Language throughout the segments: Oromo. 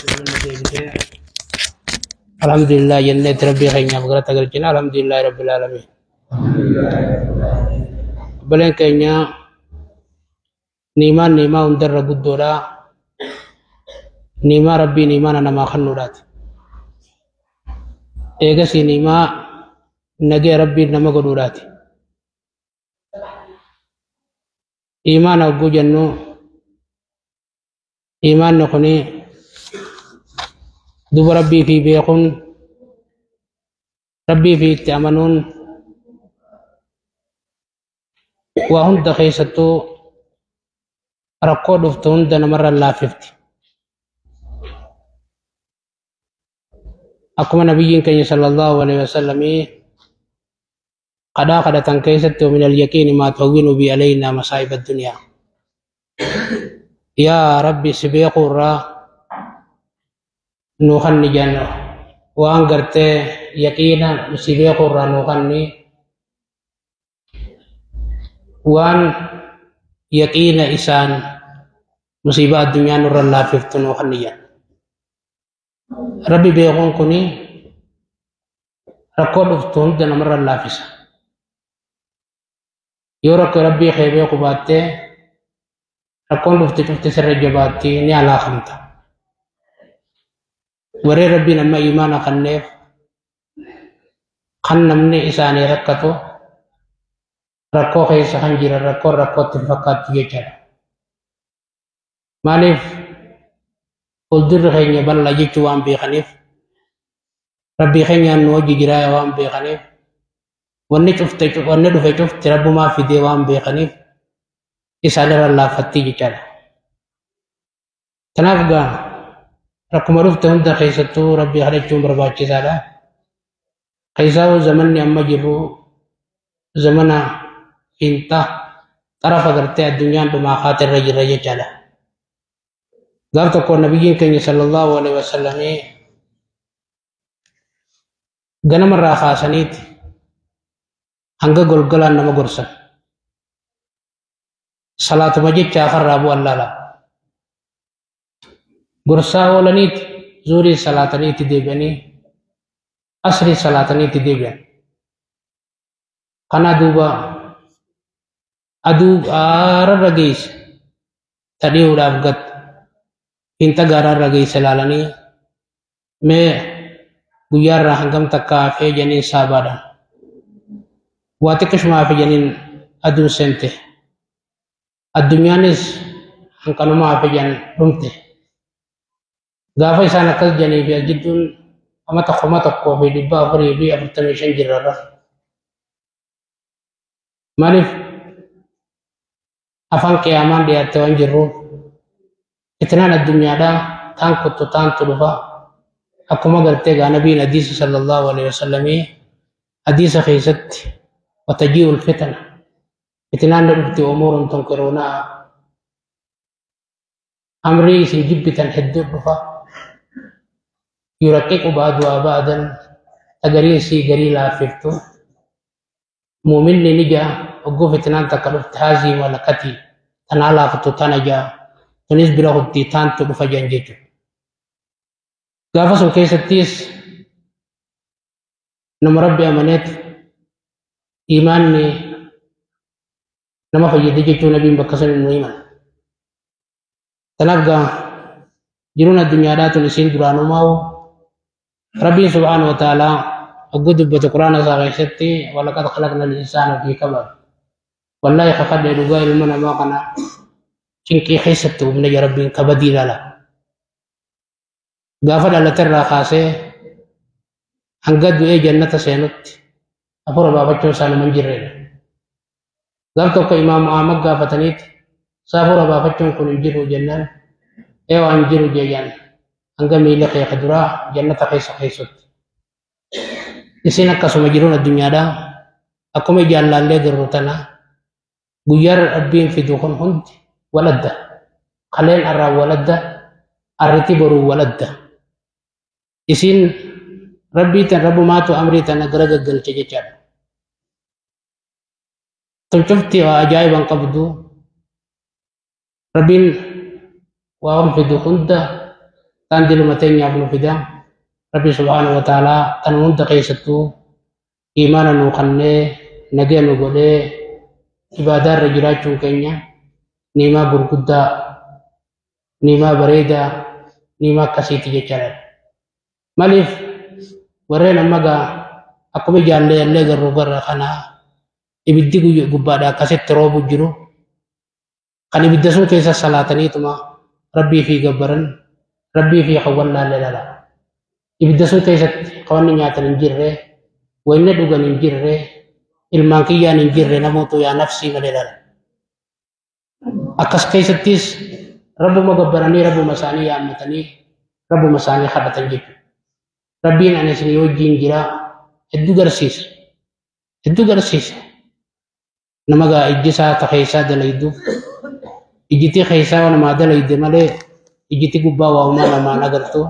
Rabbiin alhamdulillah jenneetti rabbii keenyaaf galata galchina. Alhamdulillahi rabbil aalamiin. Obboleen keenya, niimaan niimaa hundarra guddoodha. Niimaa rabbiin imaana namaa kennuudhaati. Eegasii niimaa nagee rabbiin nama godhuudhaati. Imaana hogguu jennu, imaanni kuni duba rabbii fi beekuun, rabbii fi itti amanuun waa hunda keessattuu rakkoo dhuftu hunda namarra laaffifti. Akkuma nabiyyiin keenya sallallahu alaihi wasallamii kadhaa kadhatan keessatti, ومن اليقين ما تهون به علينا مصائب الدنيا. Yaa rabbi, si beekuu irraa nuu kanni jennu, waan gartee yaqiina si beekuu irraa nuu kanni, waan yaqiina isaan musiibaa addunyaa nurra laaffiftu nuu kanni jennu. Rabbi beekuun kuni rakkoo dhuftu hunda namarra laaffisa. Yoo rakkoo rabbii kee beeku baattee, rakkoon dhufte cufti sirra jabaatti, ni alaakamta. Warreen rabbiin amma imaana kanneef, kan namni isaanii rakkatu rakkoo keessa kan jiran rakkoon rakkootti hin fakkaattu jechaadha. Maaliif? Fuuldurri keenya bal'aa jechuu waan beekaniif, rabbii keenyaan nu hojii jiraa waan beekaniif, wanni cufte, wanni dhufe cufti rabbumaa fidee waan beekaniif isaan irra laaffattii jechaadha. Kanaaf gaa rakkuma dhufte hunda keessattuu rabbii kadhachuun barbaachisaadha. Keessaa zamanni amma jirru zamana fiinxa xarafa gartee addunyaan dhumaa kaate irra jirra jechaadha. Gaaf tokko nabiyyiin keenya sallallahu alaihi wasallamii ganamarraa kaasaniiti hanga golgalaan nama gorsan. Salaatuma jecha afarraa bu'an laala. Gorsaa oolaniiti zuurii salaataniitti deebi'anii, asrii salaataniitti deebi'an. Kana duuba aduu gaararra geesse tadhi'uudhaaf gad fiinxa gaararra geesse ilaalanii, mee guyyaarraa hangam takka hafee janiin saabaadhaan. Waa xiqqishuma hafe janiin, aduun seente. Addunyaanis hanqanuma hafe jan dhumte. Gaafa isaan akkas janii fi jidduun amata 1445 jirrarra. Maaliif? Afaan qiyaamaan dhiyaatte waan jirruuf fitnaan addunyaadhaa taan kuttu taantu dhufa. Akkuma gartee gaa nabiin hadiisa sallallahu alaihi wasallamii hadiisa keessatti, وتجيء الفتن, fitnaan ni dhufti, أمور تنكرونها, amrii isin jibbitan hedduu dhufa, يرقق بعضها بعضا, tagarii isii garii laaffiftu. Muuminni ni jaa hogguu fitnaan takka dhufte, هذه ملكتي, tanaa laaftu tana jaa, tunis bira huddii taantu dhufa jan jechuudha. Gaafa sun keessattis nama rabbi amaneet imaanni nama fayyade jechuu nabiin bakka sun nu himan. Kanaaf gaa jiruun addunyaadhaa tun isiin duraanumaa rabbiin subhaanahu wa ta'aalaa hogguu dubbatu quraana isaa keessatti, ولقد خلقنا الإنسان في كبد. Wallaahi kakadhee dhugaa ilma namaa kana cinqii keessatti uumne ja rabbiin. Kabadii ilaala. Gaafa dhalaterraa kaasee hanga du'ee jannata seenutti hafuura baafachuun isaa nama hin jirredha. Gaaf tokko imaamu Ahmad gaafataniiti, isaa hafuura baafachuun kun hin jiru jennaan, ee waan hin jiru jeeyyan, hanga miila kee duraa jannata keessa keessutti. Isin akkasuma jiruun addunyaadhaa akkuma ijaan laallee jirru tana guyyaan rabbiin fidu kun hundi waladda. Kaleen arraan waladda, arriti boruu waladda. Isin rabbii tan rabbumaatu amrii tana gara gaggalche jechaadha. Tun cufti waa ajaa'iban qabdu. Rabbiin waa fidu hunda Taan diluma teenyaaf nu fida. Rabbi subhaanahu wa ta'aalaa tan hunda keessattuu iimaana nuu kennee nagaya nu godhee ibaadaa irra jiraachuun keenya niimaa gurguddaa, niimaa bareedaa, niimaa akkasiiti jechaadha. Maaliif warreen amma gaa akkuma ijaallee illee garuu garra kanaa ibiddi gubbaadha akkasitti roobu jiru kan ibidda sun keessa salaataniituma rabbii fi gabbaran rabbii fi hawwannaallee lala. Ibidda sun keessatti kawanni nyaatan hin jirre, wayinni dhugan hin jirre, ilmaan kiyyaan hin jirre namoota yaa nafsii malee lala. Akkas keessattis rabbuma gabbaranii rabbuma isaanii yaammatanii rabbuma isaanii kadhatan jechuudha. Rabbiin ani isin wajjin jira hedduu garsiisa. Hedduu garsiisa. Nama gaa ijji isaa ta keessaa dalayduuf ijjitii keessaa namaa dalayde malee ijjiti gubbaa waa uumaa namaan agartu.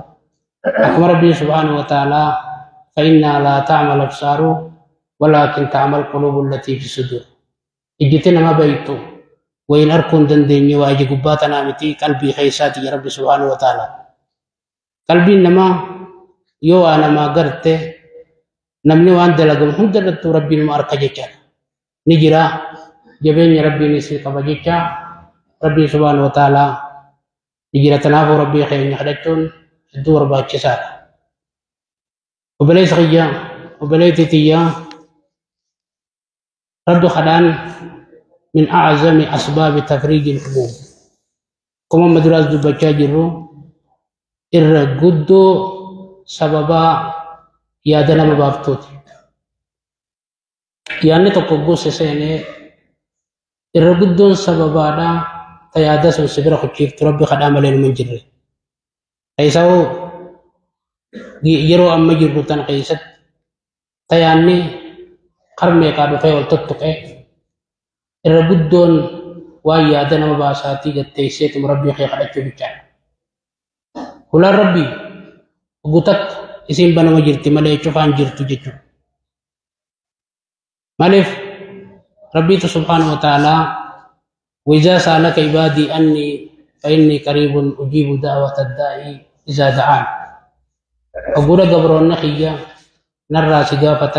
Akkuma Rabbiin subhaanahu wa ta'aalaa fa'innaa laa ta'mal absaaru walaakin ta'mal quluubu allatii fi sudur. Ijjiti nama beektu wayin arguu hin dandeenye waa ija gubbaa tanaa miti qalbii keessaati ya Rabbi subhaanahu wa ta'aalaa. Qalbiin namaa yoo waa namaa garte namni waan dalagamu hunda irrattuu Rabbiin nama arka jechaadha. Ni jira jabeenya Rabbiin isii qaba jecha Rabbiin subhaanahu wa ta'aalaa ni jira. Kanaafuu Rabbii keenya kadhachuun hedduu barbaachisaadha. Obboleessa kiyya, obboleettii tiyya, Rabbi kadhaan min a'zami asbaabi tafriiji al-humum. Akkuma amma duraas dubbachaa jirru irra guddoo sababaa yaada nama baaftuuti. Yaadni tokko gosa seenee irra guddoon sababaadha ta yaada sun si bira kuchiiftu Rabbi kadhaa malee numa hin jirre. Keessaa yeroo amma jirru tan keessatti ta yaadni qarmeeqaa dhufee wal tuttuqee irra guddoon waan yaada nama baasaatii gatteesseetuma Rabbii kee kadhachuu bichaadha. Hulaan Rabbii guutakka isiin banama jirti malee cufaan jirtu jechuudha. Maaliif Rabbiitu subhaanahu wa ta'aalaa وإذا سألك عبادي أني فإني قريب أجيب دعوة الداعي إذا دعان. أقول قبرون خيا نرى سقافة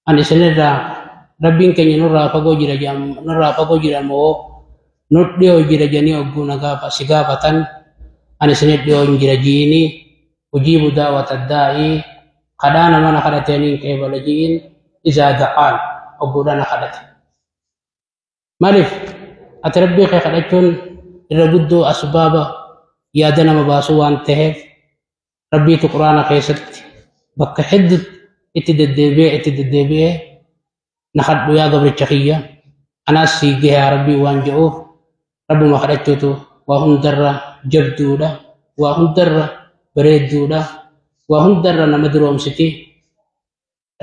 أن سنرى ربين كن نرى فقو جرى جام نرى فقو جرى مو نرديو جرى جني أقول نقافة سقافة أن سنديو جرى جيني أجيب دعوة الداعي قدانا من خلتين كيف لجين إذا دعان أقول أنا خلت. مالف أتربي خلتون الرجدو أسباب يادنا مباسو وانتهى ربي تقرأنا خيست بك حد اتددبي نخد يا قبر الشخية أنا سيجيها ربي وانجوه ربي ما خلتوتو وهم درة جبدولا وهم درة بريدولا وهم درة نمدروم ستي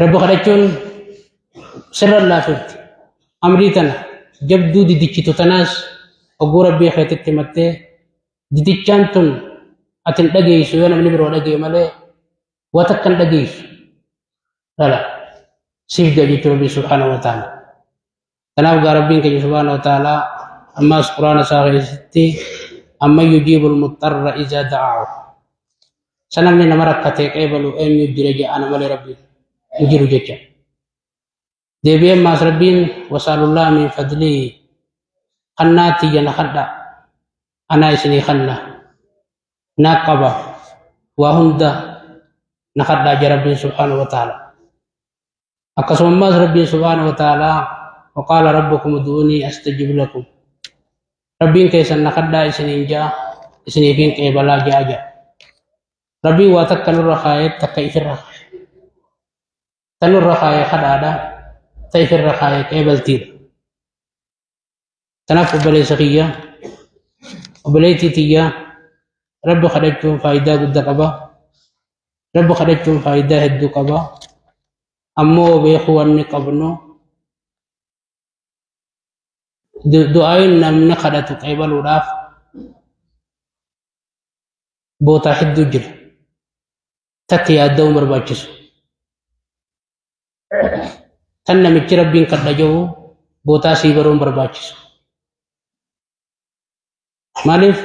ربي خلتون سر الله فت أمريتنا جبدو دي ديكيتو تناس أقول ربي خيتت متى ديكانتون أتن دقيس وأنا من برو دقي ملي وتكن دقيس لا لا سيف دقيت ربي سبحانه وتعالى تناف ربي كي سبحانه وتعالى أما القرآن ساغي ستي أما يجيب المضطر إذا دعاه سنمني نمرك قبلوا أن يجرج أنا ملي ربي يجرو جتا دبي ما ربين وسأل الله من فضله قناتي ينخدا أنا إسني خنا ناقبة وهند نخدا ربي سبحانه وتعالى أقسم ما ربي سبحانه وتعالى وقال ربكم ادعوني أستجب لكم ربين كيسن نخدا إسني جا إسني فين قبلا جا جا ربي واتكل الرخاء تكيف الرخاء تنور الرخاء خدادا تيف الرخاء قبلتي تناف بلي سخية وبليتي تيا رب خرجتم فايدة قد قبا رب خرجتم فايدة هدو قبا أمو بيخواني قبنو دعائنا من خدتو قبل وراف بوتا حدو جر تكي أدو مرباچسو تن نمچ ربين كدجو بوتا سيبرو مرباچسو مالف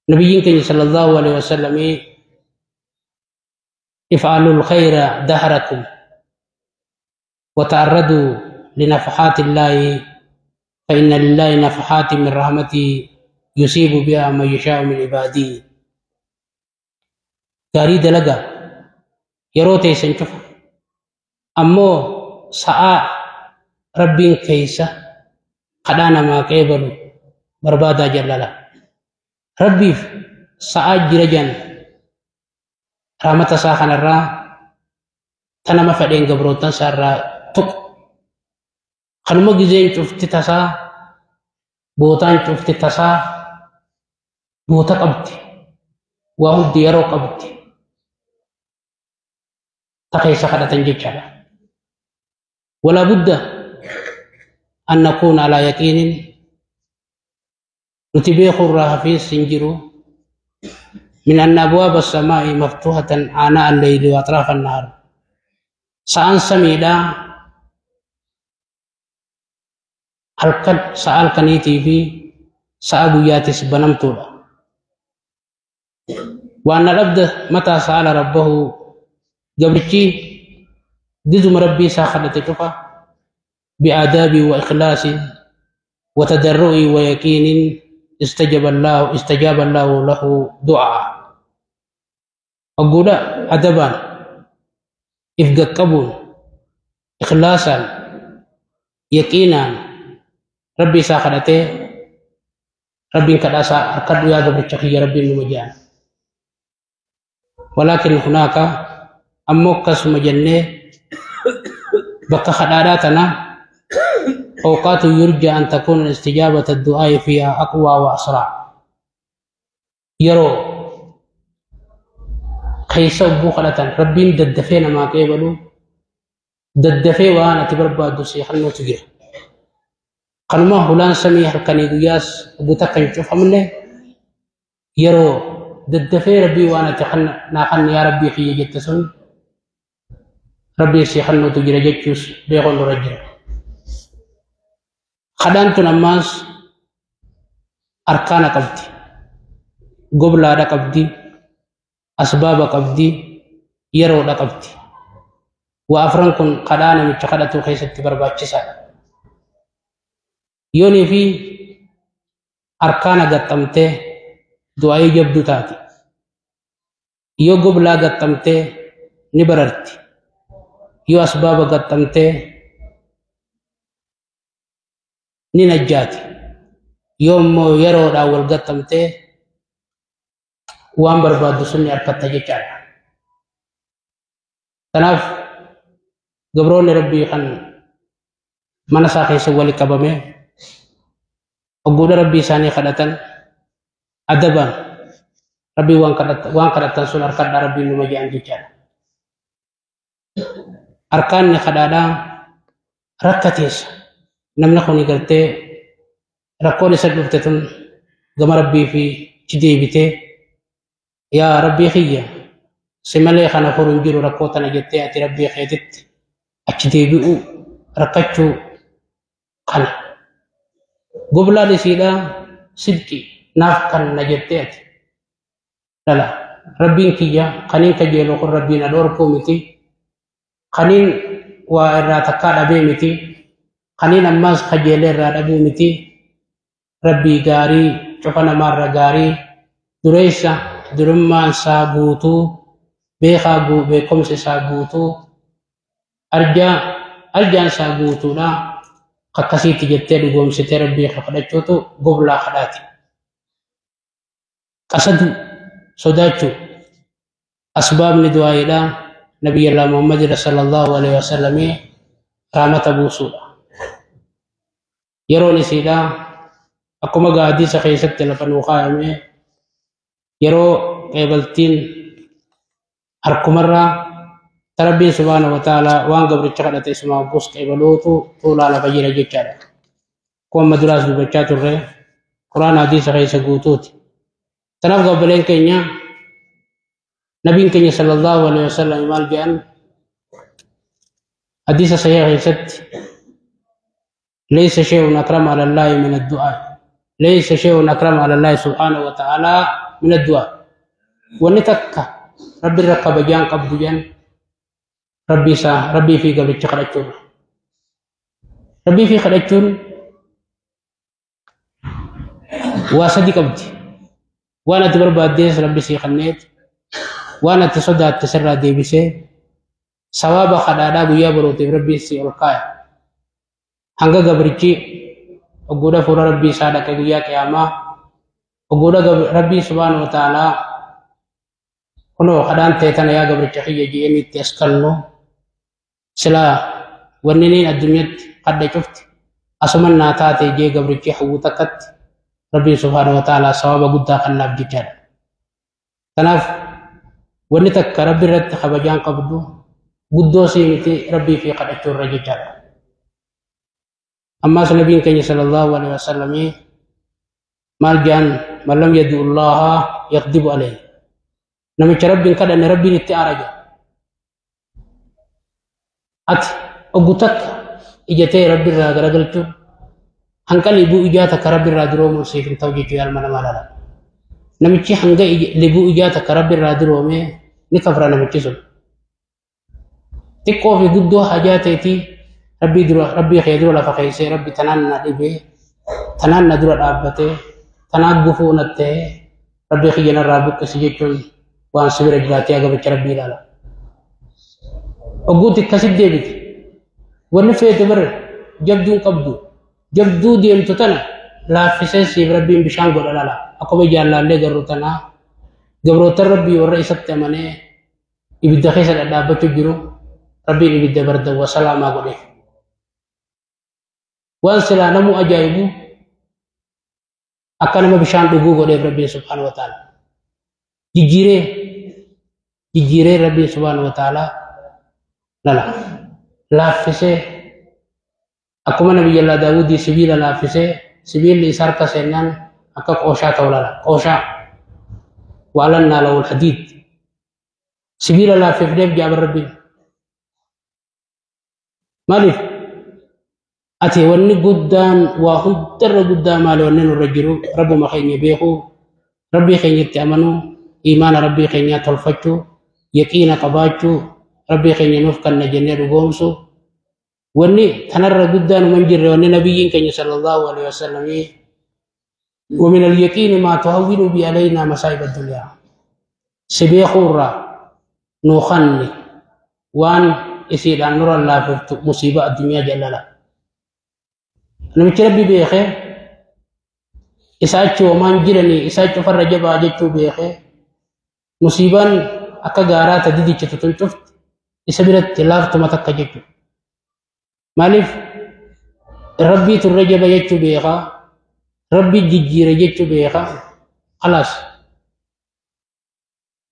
Nabiyyiin keenya sallallahu alaihi wasallamii if'alul khayra dahrakum wa ta'arradu linafahaatillaahi fa inna lillaahi nafahaatin min rahmatii yusiibu bihaa man yashaa'u min ibaadii. Gaarii dalagaa yeroo teessan cufa ammoo sa'aa rabbiin keessa kadhaa namaa qeebalu barbaadaa jallala. Rabbiif sa'aa jira jan rahmata isaa kanarraa ta nama fedheen gabrootan isaa irraa tuqu. Kanuma gizeen cufti tasaa bootaan cufti tasaa boota qabdi waa hundi yeroo qabdi ta keessa kadhatan jechaadha. Walaa budda an nakuuna alaa yaqiinin nuti beekuu irraa hafiis hin jiru min anna abwaaba samaa'i maftuhatan aanaa alleyli wa atraafa annahaar. Sa'aan samiidhaa halkan sa'a halkaniitii fi sa'a guyyaatis banamtuudha. Waan al-abda mataa sa'ala rabbahu gabrichi gizuma rabbii isaa kadhate cufa bi'aadaabii wa ikhlaasi wa tadarru'i wa yaqiinin istajaaba Allahu lahu du'aa. Hogguudha adabaan if gaqqabuun ikhlaasaan yaqiinaan rabbii isaa kadhatee rabbiin kadhaa isaa harkadhu yaa gabricha kiyya rabbiin numa jedhan. Walaakin hunaaka ammoo akkasuma jennee bakka kadhaadhaa tana awqaatu yurja an takuuna istijaabata du'aa'i fiihaa aqwaa wa asraa. Yeroo keessa hogguu kadhatan rabbiin daddafee namaa qeebalu daddafee waan ati barbaaddu sii kennuutu jira. Kanuma hulaan samii halkanii guyyaas hogguu takka hin cufamne yeroo daddafee rabbii waan ati naa kenni yaa rabbii kiyya jette sun rabbiin sii kennuutu jira jechuus beekuun dura jira. Kadhaan tun ammaas arkaana qabdi, goblaadha qabdi, asbaaba qabdi, yeroodha qabdi. Waa afran kun kadhaa namicha kadhatu keessatti barbaachisaadha. Yoonii fi arkaana gaxxamtee du'aayii jabduu taati. Yoo goblaa gaxxamtee ni bararti. Yoo asbaaba gaxxamtee ni najjaati. Yoo immoo yeroodhaan wal gaxxamtee waan barbaaddu sun ni argatta jechaadha. Kanaaf gabroonni rabbii kan mana isaa keessa wali qabame hogguudha rabbii isaanii kadhatan adabaan rabbii waan kadhatan sun harkadhaa rabbiin numa jedhan jechaadha. Harkaanni kadhaadhaa rakkateessa. Namni kun gartee rakkoon isa dhufte tun gama rabbii fi itti deebitee yaa rabbii kiyya si malee kana furu hin jiru rakkoo tana jettee ati rabbii keetitti achi deebi'uu rakkachuu kana. Goblaan isiidhaa sidqi naaf kanna jettee ati dhala rabbiin kiyya kaniin kajeelu kun rabbiin na dhorkuu miti kaniin waa irraa takkaa dhabee miti kaniin ammaas kajeelee irraa dhabuu miti rabbii gaarii cufa namaarra gaarii dureessa durummaan isaa guutuu beekaa beekumsi isaa guutuu arjaan isaa guutuudha akkasiitti jettee dhugoomsitee rabbii kadhachuutu goblaa kadhaati. Qasadu sodaachuu asbaabni du'aayiidha nabiyyallaa Muhammad sallallahu alaihi wasallamii rahmata buusuudha. Yeroon isiidha akkuma hadiisa keessatti lafa nuu kaayame yeroo qeebaltiin harkumarraa rabbiin subhaanahu wa ta'ala waan gabricha kadhate isumaa buus qeebaluutu tuulaa lafa jira jechaadha. Akkuma amma duraas dubbachaa turre quraan hadiisa keessa guutuuti. Kanaaf gabbaleen keenya nabiin keenya sallallahu alaihi wasallam maal jedhan hadiisa sahiha keessatti ليس شيء أكرم على الله من الدعاء ليس شيء أكرم على الله سبحانه وتعالى min addu'aa. Wanni takka rabbi irra kabajaan qabdu jedhan rabbii isaa rabbii fi gabricha kadhachuudha. Rabbii fi kadhachuun waa sadi qabdi. Waan ati barbaaddees rabbi sii kenneet, waan ati sodaatte sirraa deebisee, sawaaba kadhaadhaa guyyaa borootiif rabbii sii ol kaaya. Hanga gabrichi ogguudha fuula rabbii isaa dhaqe guyyaa qiyaamaa ogguudha rabbii subhaanahu wa ta'aalaa kunoo kadhaan ta'e tana yaa gabricha kiyya je'een itti as kennu silaa wanni niin addunyatti kadha cufti asuman naa taate jee gabrichi hawwu takkatti rabbiin subhaanahu wa ta'aalaa sababa guddaa kennaaf jechaadha. Kanaaf wanni takka rabbi irratti kabajaan qabdu guddoo sii miti rabbii fi kadhachuu irra jechaadha. Ammas nabiin keenya sallallahu alaihi wasallamii maal jedhan man lam yad'u Allaha yaqdibu alayhi. Namicha rabbiin kadhanne rabbiin itti aara jedha. Ati oggu takka ija ta'e rabbi irraa garagalchuun hanqa libuu ijaa takka rabbi irraa duroomuun siif hin ta'u jechuu yaalma namaa laala. Namichi hanga libuu ijaa takka rabbi irraa duroomee ni kafra namichi sun. Xiqqoo fi guddoo hajaa ta'etii rabbii dura rabbii kee dura lafa keessee rabbi tanaan na dhibee tanaan na dura dhaabbatee tanaan gufuu na ta'ee rabbii kiyya narraa buqqisi jechuun waan si bira jiraatee gabricha rabbii ilaala. Ogguutti akkasitti deebite. Wanni feete bara jabduun qabdu jabduu deemtu tana laaffisee siif rabbiin bishaan godha lala. Akkuma ijaan garuu tanaa gabroota rabbii warra isatti amanee ibidda keessa dhadhaabbachuu jiru rabbiin ibidda barda wa salaamaa godheef. Waan silaa namuu ajaa'ibu akka nama bishaan dhuguu godheef rabbiin subhaanahu wa ta'ala. Jijjiiree jijjiiree rabbiin subhaanahu wa ta'ala lala laaffisee akkuma nabiyyallaa daawudii sibiila laaffisee sibiilli isa harka seennaan akka qooshaa ta'u lala qooshaa waalannaa lahu alhadiid sibiila laaffifneef jaaba rabbiin maaliif ati wanni guddaan waa hundarra guddaa maali wanni nurra jiru rabbuma keenya beekuu rabbii keenyatti amanuu imaana rabbii keenyaa tolfachuu yaqiina qabaachuu rabbii keenya nuuf kanna jennee dhugoomsu wanni tanarra guddaan uman jirre wanni nabiyyiin keenya sallallahu alaihi wasallamii ومن اليقين ما تهون به علينا مصائب الدنيا سبيخورا نوخني وان يصير أن نرى الله في مصيبة الدنيا جلالا namichi rabbi beekee isa achi homaan jiranii isa achi ofarra jabaa jechuu beekee musiibaan akka gaaraa ta didichitu tun cufti isa biratti laaftuma takka jechuudha. Maaliif rabbii turre jaba jechuu beekaa rabbii jijjiire jechuu beekaa khalaas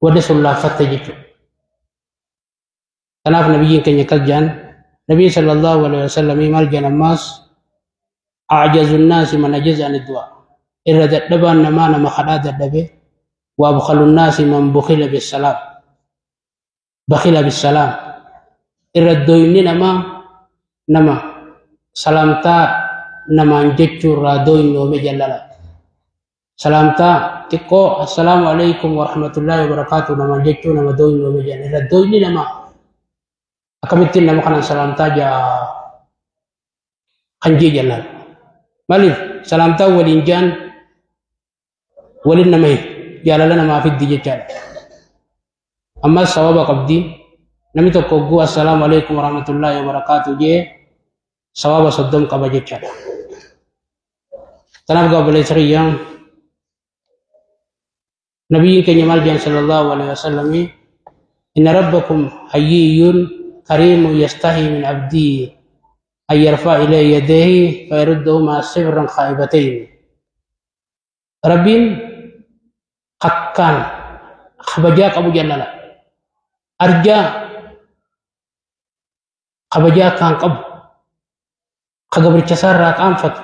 wanni sun laaffatte jechuudha. Kanaaf nabiyyiin keenya akkas jedhan nabiyyi sallallahu alaihi wasallam maal jedhan ammaas أعجز الناس من عجز عن الدعاء إلا ددبا نما نما خدا ددبه وأبخل الناس من بخل بالسلام بخل بالسلام إلا الدوين نما نما سلامتا نما نجتشو رادوين ومجللا سلامتا تقو السلام عليكم ورحمة الله وبركاته نما نجتشو نما دوين ومجللا إلا الدوين نما أكملتين نما خنا سلامتا جا خنجي جلال maaliif salaamtaa waliin jaan waliin nama hiiku jaalala namaa fiddi jechaadha. Ammas sababa qabdi namni tokko hogguu assalaamu alaikum warahmatullaahi wabarakaatu jee sababa 30 qaba jechaadha. Kanaaf gaabaleessa kiyyaa nabiyyiin keenya maal jedhan sallallahu alaihi wasallam inna rabbakum hayyiyyun kariimun yastahi min abdihi أن يرفع إليه يديه فيردهما صفرا خائبتين. ربين قكان خبجاك أبو جلالة أرجا خبجاك كان قب خبر كسر راك أنفت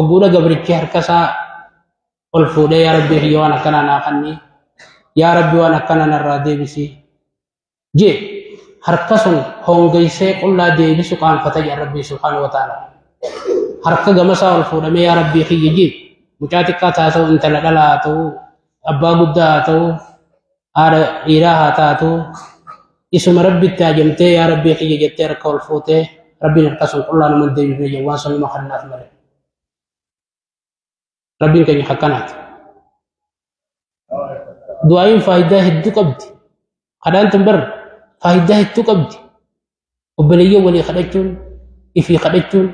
أقول قبر كهر كسا الفودة يا ربي هي وأنا كنا ناخني يا ربي وأنا كنا نرادي بسي جي harka sun hongeysee qullaa deebisu qaanfata jedha rabbii subhaanahu wa ta'ala. Harka gamasaa ol fuudhamee yaa rabbii kiyya jee mucaa xiqqaa haa ta'u intala dhalaa haa ta'u Abbaa guddaa haa ta'u, haadha dhiiraa haa taatu, isuma Rabbitti haajamtee yaa Rabbii kiyya jettee harka ol fuutee Rabbiin harka sun qullaa nama deebifne jedhu waan sanuma kannaaf malee. Rabbiin keenya akkanaati. Du'aayin faayidaa hedduu qabdi. Kadhaan tun bar faayidaa hedduu qabdi. Obboleeyyan walii kadhachuun, ifii kadhachuun,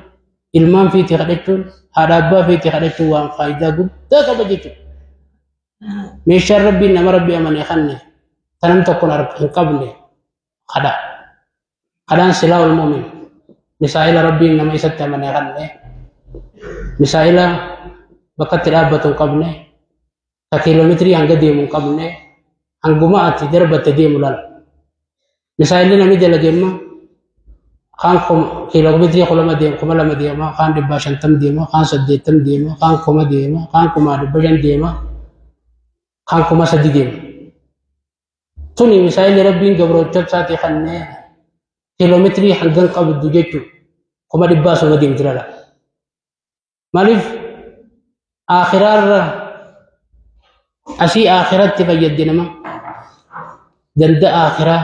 ilmaan fiitii kadhachuun, haadha abbaa fiitii kadhachuun waan faayidaa guddaa qaba jechuudha. Meeshaan Rabbiin nama Rabbi amane kanne tanam tokkoon hin qabne kadha. Kadhaan silaa ol mu'min. Misaa'ila Rabbiin nama isatti amane kanne misaa'ila bakka itti dhaabbatu hin qabne ka kiiloomeetirii hanga deemu hin qabne hanguma ati darbatte deemu lala. Misaa'illi namni dalage immoo kaan kiiloomeetirii 2000 deema, 2000 deema, kaan 150 deema, kaan 80 deema, kaan 1000 deema, kaan 1500 deema, kaan 3000 deema. Tuni misaa'illi Rabbiin gabroota isaatii kanneen kiiloomeetirii hangan qabdu jechuudha. 100,000 soma deemti lala. Maaliif aakhiraarra asii aakhiratti fayyaddi nama ganda aakhiraa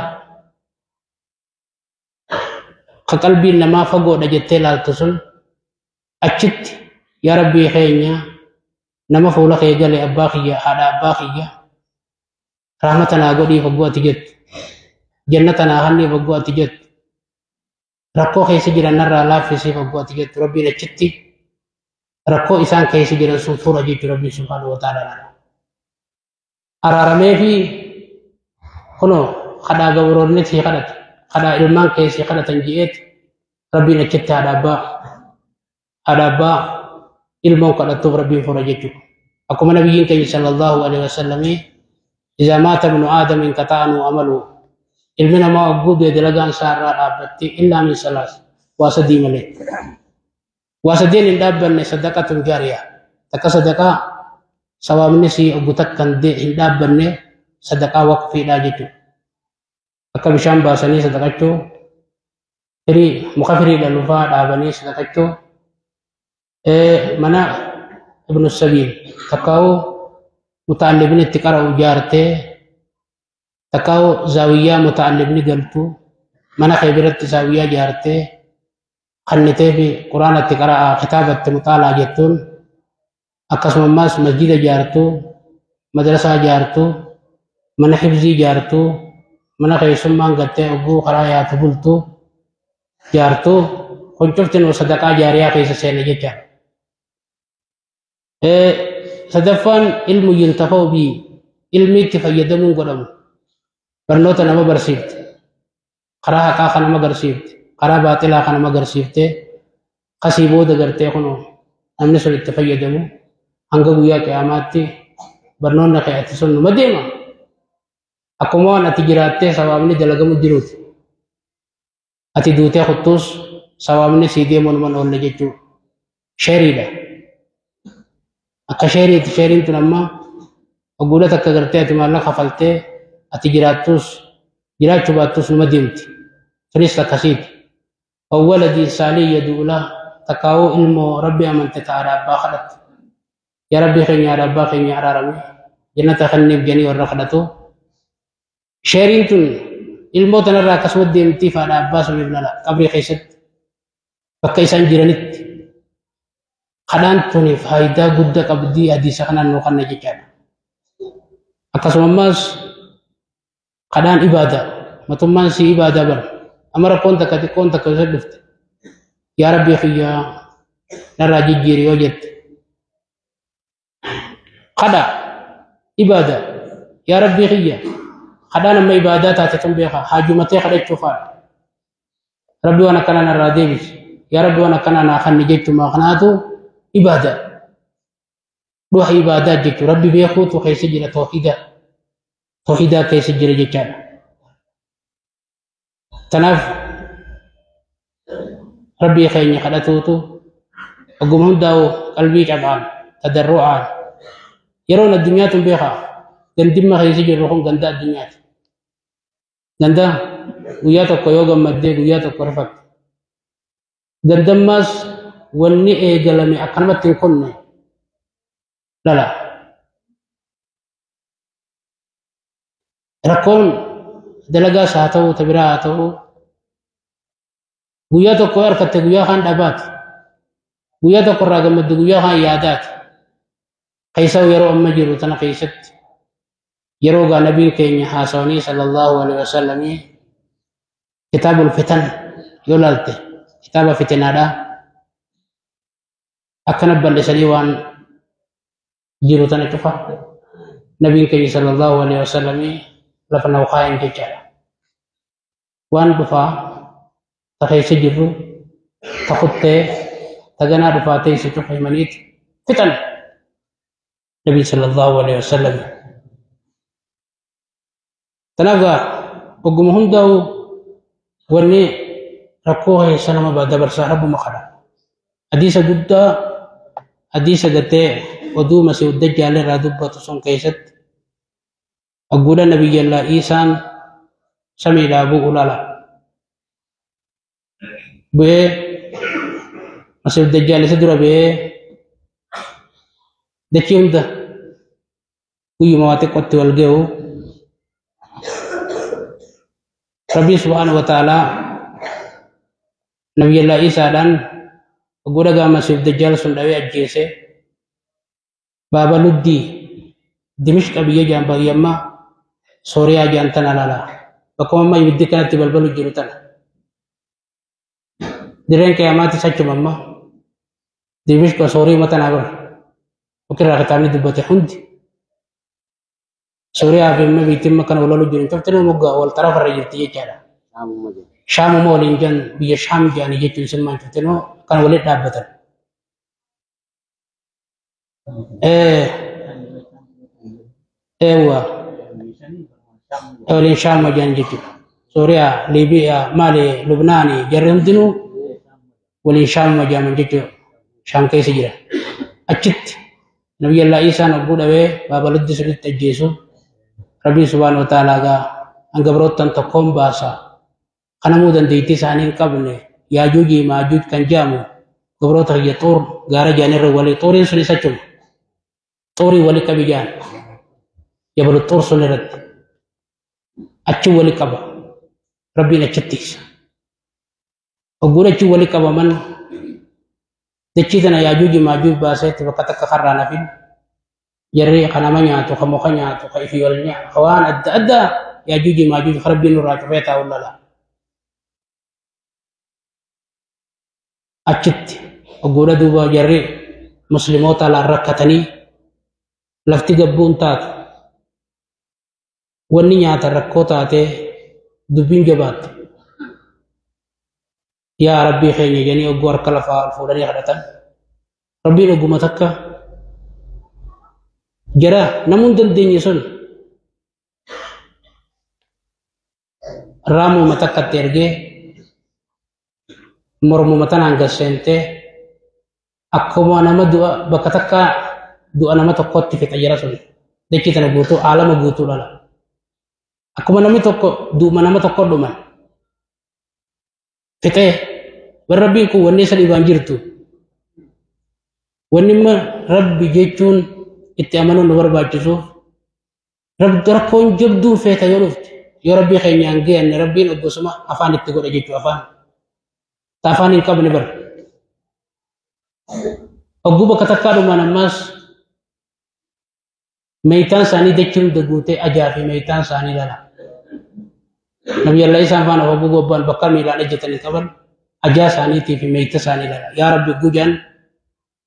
ka qalbiin namaa fagoodha jettee laaltu sun achitti yaa Rabbii keenya nama fuula kee gale abbaa kiyya haadha abbaa kiyya rahmata naa godhii foggoo ati jettu jannata naa hannii foggoo ati jettu rakkoo keessa jiran narraa laaffisii foggoo ati jettu Rabbiin achitti rakkoo isaan keessa jiran sun fura jechuu Rabbiin subhaanahu wa ta'ala. Araaramee fi kunoo kadhaa gabroonni sii kadhate kadhaa ilmaan kee sii kadhatan ji'eeti Rabbiin achitti haadha abbaa ilmoon kadhattuuf Rabbiin fura jechuudha. Akkuma nabiyyiin keenya sallallahu alaihi wasallamii إذا مات ابن آدم انقطع عنه عمله ilmi namaa hogguu du'e dalagaan isaa irraa dhaabbatti إلا من ثلاث waa sadii malee. Waa sadeen hin dhaabbanne صدقة جارية takka sadaqaa sawaabni sii oggu takka hin dhaabbanne sadaqaa waqfiidha jechuudha. Akka bishaan baasanii sadaqachuu, firii muka firii dhalufaa dhaabanii sadaqachuu, mana ابن السبيل takkaa'uu muta'allimni itti qara'u ijaartee takkaa'uu zaawiyyaa muta'allimni galtu mana kee biratti zaawiyyaa ijaartee kannitee fi quraana itti qara'aa kitaaba itti muxaalaa jettuun akkasuma ammaas masjida ijaartuu madrasaa ijaartuu mana hifzii ijaartuu mana keessummaan galtee ogguu karaa yaatu bultuu ijaartuu kun cuftinuu sadaqaa jaariyaa keessa seene jechaadha. Sadaffaan علم ينتفع به ilmi itti fayyadamuun godhamu barnoota nama barsiifte karaa haqaa kan nama agarsiifte karaa baaxilaa kan nama agarsiifte kasii booda gartee kunoo namni sun itti fayyadamu hanga guyyaa qiyaamaatti barnoonni kee ati sun numa deema. Akkuma waan ati jiraattee sawaabni dalagamu jiruuti. Ati duutee kuttuus sawaabni sii deemu numa oolle jechuudha. Sheeriidha. Akka sheeriiti sheeriin tun amma ogguula takka gartee ati maallaqa kafaltee ati jiraattus jiraachuu baattus numa deemti. Tunis akkasiiti. أو ولد صالح يدعو له takkaa'uu ilmoo Rabbi amante ta'aadha abbaa kadhattu. Yaa Rabbi keenya haadha abbaa keenya araarame jannata kenniif jedhanii warra kadhatu. Sheeriin tun ilmoo tanarraa akkasuma deemtiif haadha abbaa suniif lala qabrii keessatti bakka isaan jiranitti kadhaan tuni faayidaa guddaa qabdii hadiisa kanaan nuu kanna jechaadha. Akkasuma ammaas kadhaan ibaadaa matummaan sii ibaadaa bara amma rakkoon takka xiqqoon takka isa dhufte yaa Rabbii kiyyaa narraa jijjiiri yoo jette kadha ibaadaa yaa Rabbii kiyya kadhaan amma ibaadaa taate tun beeka haajumatee kadhachuu faadha. Rabbi waan akkanaa narraa deebisi yaa Rabbi waan akkanaa naa kanni jechuuma kanaatu ibaadaa dhuha ibaadaa jechuudha. Rabbi beekuutu keessa jira toohidaa keessa jira jechaadha. Tanaaf Rabbii keenya kadhatuutu ogguma hundaa'u qalbii cabaan tadarru'aan yeroon addunyaa tun beekaa gandimma keessa jirru kun ganda addunyaati. Ganda guyyaa tokko yoo gammaddee guyyaa tokko rifatte. Gandammaas wanni eegalame akkanumatti hin kunne lala. Rakkoon dalagaas haa ta'u, ta biraa haa ta'u, guyyaa tokko harkatte guyyaa kaan dhabaati. Guyyaa tokko irraa gammaddu guyyaa kaan yaadaati. Keessa yeroo amma jiru tana keessatti yeroo gaa nabiin keenya haasawanii sallallahu alaihi wasallamii kitaabul fitan yoo laalte kitaaba fitinaadha. Akkana bal'isanii waan jiru tana cufa nabiin keenya sallallahu alaihi wasallamii lafa na kaayan jechaadha. Waan dhufaa ta keessa jirru ta kuttee ta ganaa dhufaa teesse cufa himaniiti fixan nabii sallallahu alaihi wasallam. Tanaaf gaa ogguma hundaa'u wanni rakkoo keessa nama dabarsaa rabbuma kadha. Hadiisa guddaa hadiisa gartee oduu Masiihu Dajjaal irraa dubbatu sun keessatti agguudha nabiyyallaa Iisaan samiidhaa bu'u lala. Bu'ee Masiihu Dajjaal isa dura bu'ee dachii hunda guyyuma waa xiqqootti wal ga'u Rabbii subhaanahu wa ta'aalaa nabiyyallaa Iisaadhaan agguudha gaa Masiihu Dajjaal sun dhawee ajjeese baaba luddii Dimishqa biyya jaan baay'ammaa Sooriyaa jaan tana lala. Bakkuma amma ibiddi kanatti balbalu jiru tana. Dirreen qiyaamaatis achuma amma Dimishqa Sooriyaa tanaa bara. Ofirraa kitaabni dubbate hundi. Sooriyaa fi amma biittiin kana wal lolu jiru. Cufti nama moggaa wal xarafarra jirti jechaadha. Shaamuma waliin jiran biyya Shaam jedhanii jechuun isin maan cufti kan walitti dhaabbatan. Eewwa waliin Shaam jedhan jechuudha. Sooriyaa, Liibiyaa, maali, Lubnaani jarri hundinuu waliin Shaam jedhaman jechuudha. Shaam keessa jira. Achitti Nabiyyallaa Iisaan hogguu dhabee baabaluddi sirriitti ajjeesu Rabbiin subhaanahu wa ta'aalaa gaa hanga biroottan tokkoon baasa. Kanamuu dandeettii isaanii hin qabne Yaajuujii Maajuuj kan jedhamu gabroota kiyya xuur gaara jaanirra walii xuuriin sun isa achuma. Xuurii walii qabi jaan. Jabalu xuur sun irratti. Achi walii qaba. Rabbiin achitti isa. Hogguun achi walii qabaman dachii tana Yaajuuji Maajuuj baaseetti bakka takka karraa nafin jarri kan nama nyaatu, kan muka nyaatu, kan ifii wal nyaatu, kan waan adda addaa Yaajuuji Maajuuj kan Rabbiin nurraa cufee taa'u lala. Achitti hogguudha duuba jarri musliimoota alaan rakkatanii lafti gabbuun taatu wanni nyaatan rakkoo taatee dubbiin jabaatte. Yaa Rabbii keenya jedhanii hogguu harka lafaa ol fuudhanii kadhatan. Rabbiin hogguma takka jara namuu hin dandeenye sun raamuma takkatti ergee mormuma tanaan gad seentee akkuma nama du'a bakka takka du'a nama tokkotti fixa jara sun dachii tana guutuu aalama guutuu dhala. Akkuma namni tokko du'uma nama tokko dhuman fixee bar Rabbiin kun wanni isa dhibaan jirtu wanni imma Rabbi jechuun itti amanuun nu barbaachisuuf rakkoon jabduun feeta yoo dhufte yoo Rabbii keenyaan geenne Rabbiin oggosuma afaan itti godha jechuu afaan ta afaan hin qabne bar ogguu bakka takkaa dhuman ammaas meeytaan isaanii dachii hunda guutee ajaa fi meeytaan isaanii lala. Nabiyyallaa isaan faana hogguu gobbaan bakka miilaan ejjetanii qaban ajaa isaaniitii fi meeyta isaanii lala. Yaa Rabbi gujaan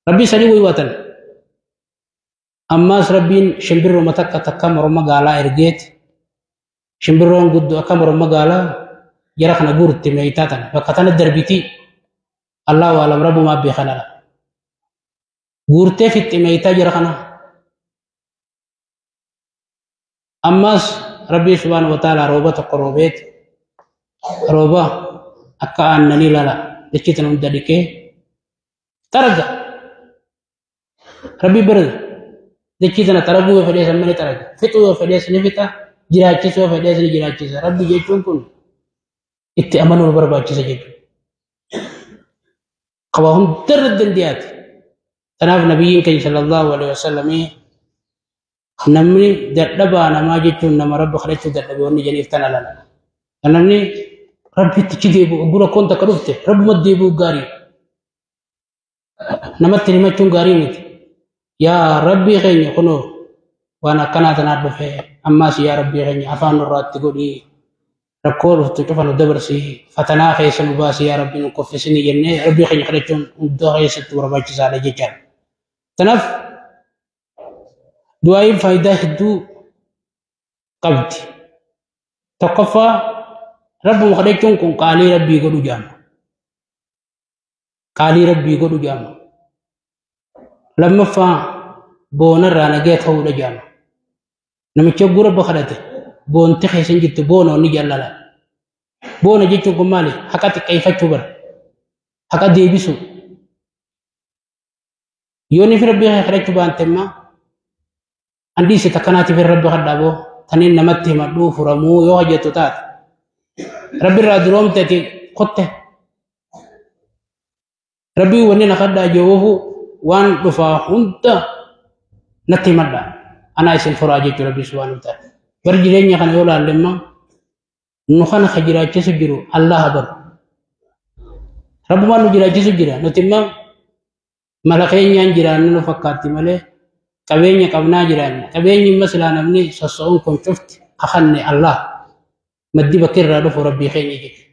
Rabbii isaanii waywaatan. Ammaas Rabbiin shimbirrooma takka takka morma gaalaa ergeeti. Shimbirroon guddoo akka morma gaalaa jara kana guurti meeytaa tana bakka tana darbitii Allahu alam rabbumaa beekan ala. Guurtee fixxi meeytaa jara kana. Ammas Rabbii subhaanahu wa ta'aalaa rooba tokko roobeeti rooba akka aannanii lala dachii tana hunda dhiqee xaraga. Rabbii bira dachii tana xaraguu yoo fedhees amma ni xaraga. Fixuu yoo fedhees ni fixa. Jiraachisuu yoo fedhees ni jiraachisa. Rabbi jechuun kun itti amanuu nu barbaachisa jechuudha. Qaba hundarra dandeyaati. Kanaaf nabiyyiin keenya sallallahu alaihi wasallamii Namni dadhabaa namaa jechuun nama Rabbi kadhachuu dadhabe wanni jedhaniif tana lala. Namni Rabbitti achi deebi'u oguu rakkoon takka dhufte Rabbumatti deebi'u gaarii. Namatti himachuun gaarii miti. Yaa Rabbii keenya kunoo waan akkanaa tanaa dhufe, ammaas yaa Rabbii keenya afaan nurraatti godhii, rakkoo dhuftu cufa nu dabarsi, fatanaa keessa nu baasi, yaa Rabbii nu koffisinii jennee Rabbii keenya kadhachuun iddoo keessatti barbaachisaadha jechaadha. Kanaaf du'aa'iin faayidaa hedduu qabdi. Tokkoffaa, Rabbuma kadhachuun kun qaalii Rabbii godhu jedhama. Qaalii Rabbii godhu jedhama. Lammaffaa, boonarraa nagaya ta'uudha jedhama. Namicha hogguu Rabbi kadhate boonti keessa hin jirtu, boona wanni jaalala. Boona jechuun kun maali? Haqa xiqqeeffachuu bara. Haqa deebisuu. Yoo inni Rabbii kee kadhachuu baante immoo andhiise takkanaatiif Rabbi kadhaa boo taniin namatti himadhuu furamuu yoo hojjettu taate. Rabbi irraa duroomte ati kotte. Rabbii wanni na kadhaa jiruufu waan dhufaa hunda natti himadha. Anaa isin furaa jechuudha Rabbi subhaanahu wa ta'ala. Bar jireenya kana yoo ilaalle immoo nu kana ka jiraachisu jiru Allah baru. Rabbumaan nu jiraachisu jira. Nuti immoo mala keenyaan jiraannu nu fakkaatti malee qabeenya qabnaa jiraanne. Qabeenyi immoo silaa namni sosso'uun kun cufti kakanne Allah. Maddi bakki irraa dhufu Rabbii keenya jechuudha.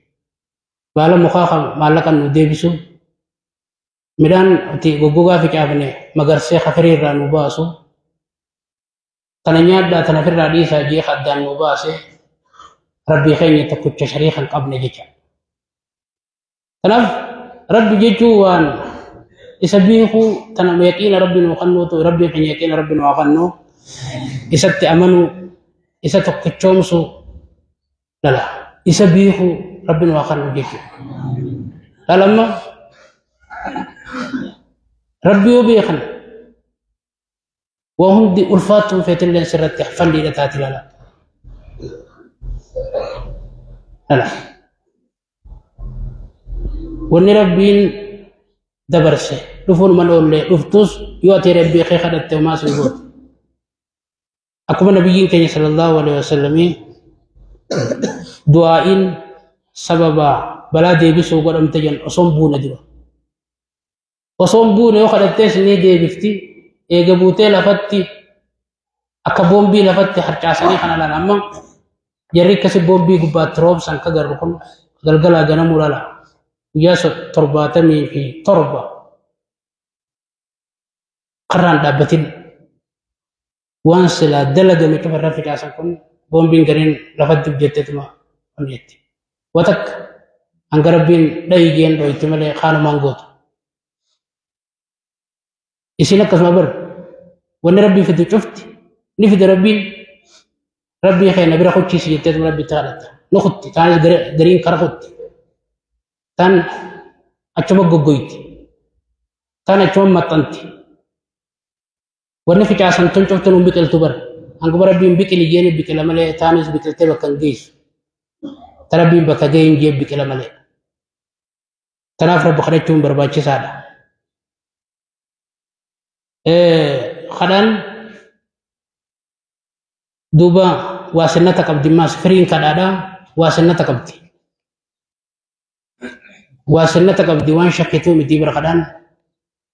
Baala mukaa maallaqa nu deebisu, midhaan itti goggogaa ficaafne magarsee kafirii irraa nu baasu, tana nyaadhaa tana ofirraa dhiisaa jee addaan nu baase Rabbii keenya tokkicha shariika hin qabne jecha. Kanaaf Rabbi jechuun waan isa beekuu tana yaqiina Rabbi nuu kennuutu, Rabbii keenya yaqiina Rabbi nuu kennu, isatti amanuu, isa tokkichoomsuu lala, isa beekuu Rabbi nuu kennu jechuudha. Lalamma Rabbi yoo beekan waa hundi ulfaattuun feetillee sirratti falliidha taati lala. Lala. Wanni Rabbiin dabarse dhufuun mana oollee dhuftus yoo ati Rabbii kee kadhatte homaa sin gootu. Akkuma nabiyyiin keenya sallallahu alaihi wasallamii du'aa'iin sababa balaa deebisuu godhamte jedhan osoo hin buune dura. Osoo hin buune yoo kadhattees ni deebifti. Eega buutee lafatti akka boombii lafatti harcaasanii kana laala. Amma jarri akkasi boombii gubbaatti roobsan ka garru kun galgalaa ganamuu laala. Guyyaa 77 karraan dhaabbatin waan silaa dalagame cufa irra facaasan kun boombiin gariin lafatti hojjetteetuma hojjetti. Watakka hanga Rabbiin dhayi jeen dhoyti malee kaanumaan gootu. Isin akkasuma bar wanni Rabbii fidu cufti ni fida Rabbiin, Rabbii keenya bira kuchiisi jetteetuma Rabbitti kadhatta. Ni kutti taanis gariin kara kutti. Tan achuma goggoyti. Tan achuma maxxanti. Wanni facaasan tun cufti nuun biqiltu bar. Hanguma Rabbiin biqili jeeni biqila malee taanis biqiltee bakka hin geessu. Ta Rabbiin bakka ga'e hin jee biqila malee. Kanaaf Rabbi kadhachuun barbaachisaadha. Kadhaan duuba waa sinnata qabdi, maas firiin kadhaadha waa sinnata qabdi. Waa sinnata qabdi, waan shakkituu miti bara kadhaan.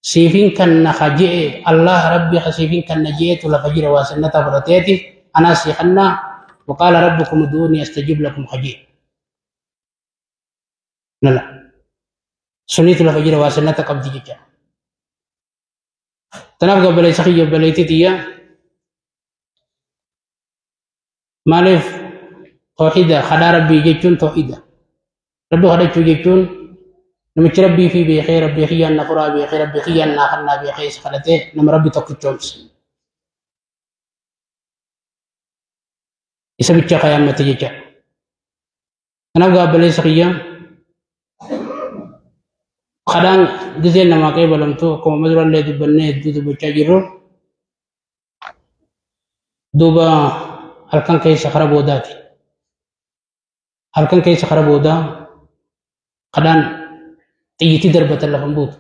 Siifiin kan na kaje'e Allah Rabbi siifiin kan na je'etu lafa jira, waa sinnata fudhateeti anaa sii kannaa waqaala rabbukum ud'uunii astajib lakum kaje'e. Lala. Suniitu lafa jira, waa sinnata qabdi jecha. Tanaaf gabbaleessa kiyya obboleettii tiyya, maaliif tawxiida kadhaa Rabbii jechuun tawxiida. Rabbi kadhachuu jechuun namichi Rabbii fi beekee, Rabbii kiyyaan na furaa beekee, Rabbii kiyyaan naa kannaa beekee isa kadhatee nama Rabbi tokkichoomse. Isa bicha kayaammate jecha. Kanaaf gabbaleessa kiyya, kadhaan gizeen namaa qeebalamtu akkuma durallee dubbannee hedduu dubbachaa jirru duuba halkan keessa kara boodaati. Halkan keessa kara boodaa kadhaan xiyyitii darbatan lafa hin buutu.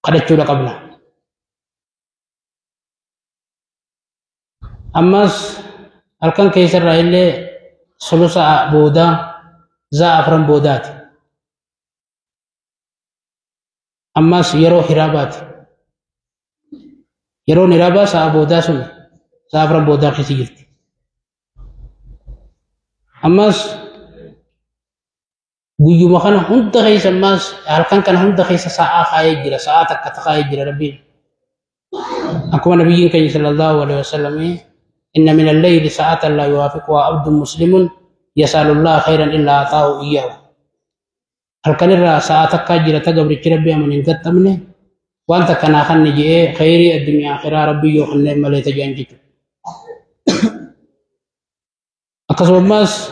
Kadhachuudha qabna. Ammas halkan keessarraa illee sulusa boodaa za'a afran boodaati. Ammas yeroo hiraabaati. Yeroon hiraabaa sa'a boodaa sun sa'a afran boodaa keessa jirti. Ammas guyyuma kana hunda keessa ammas halkan kana hunda keessa sa'aa kaayee jira, sa'aa takka kaayee jira Rabbiin. Akkuma nabiyyiin keenya sallallahu alaihi wasallam inna min al-layli sa'atan la yuwaafiquha abdun muslimun yasalullaha khayran illa ataahu iyyahu. Halkan irraa sa'aa takkaa jira ta gabrichi Rabbi aman hin gaxxamne waan takka naa kanne je'ee khayrii addunyaa akhiraa Rabbii yoo kanneen malee tajaan jechuudha. Akkasuma ammas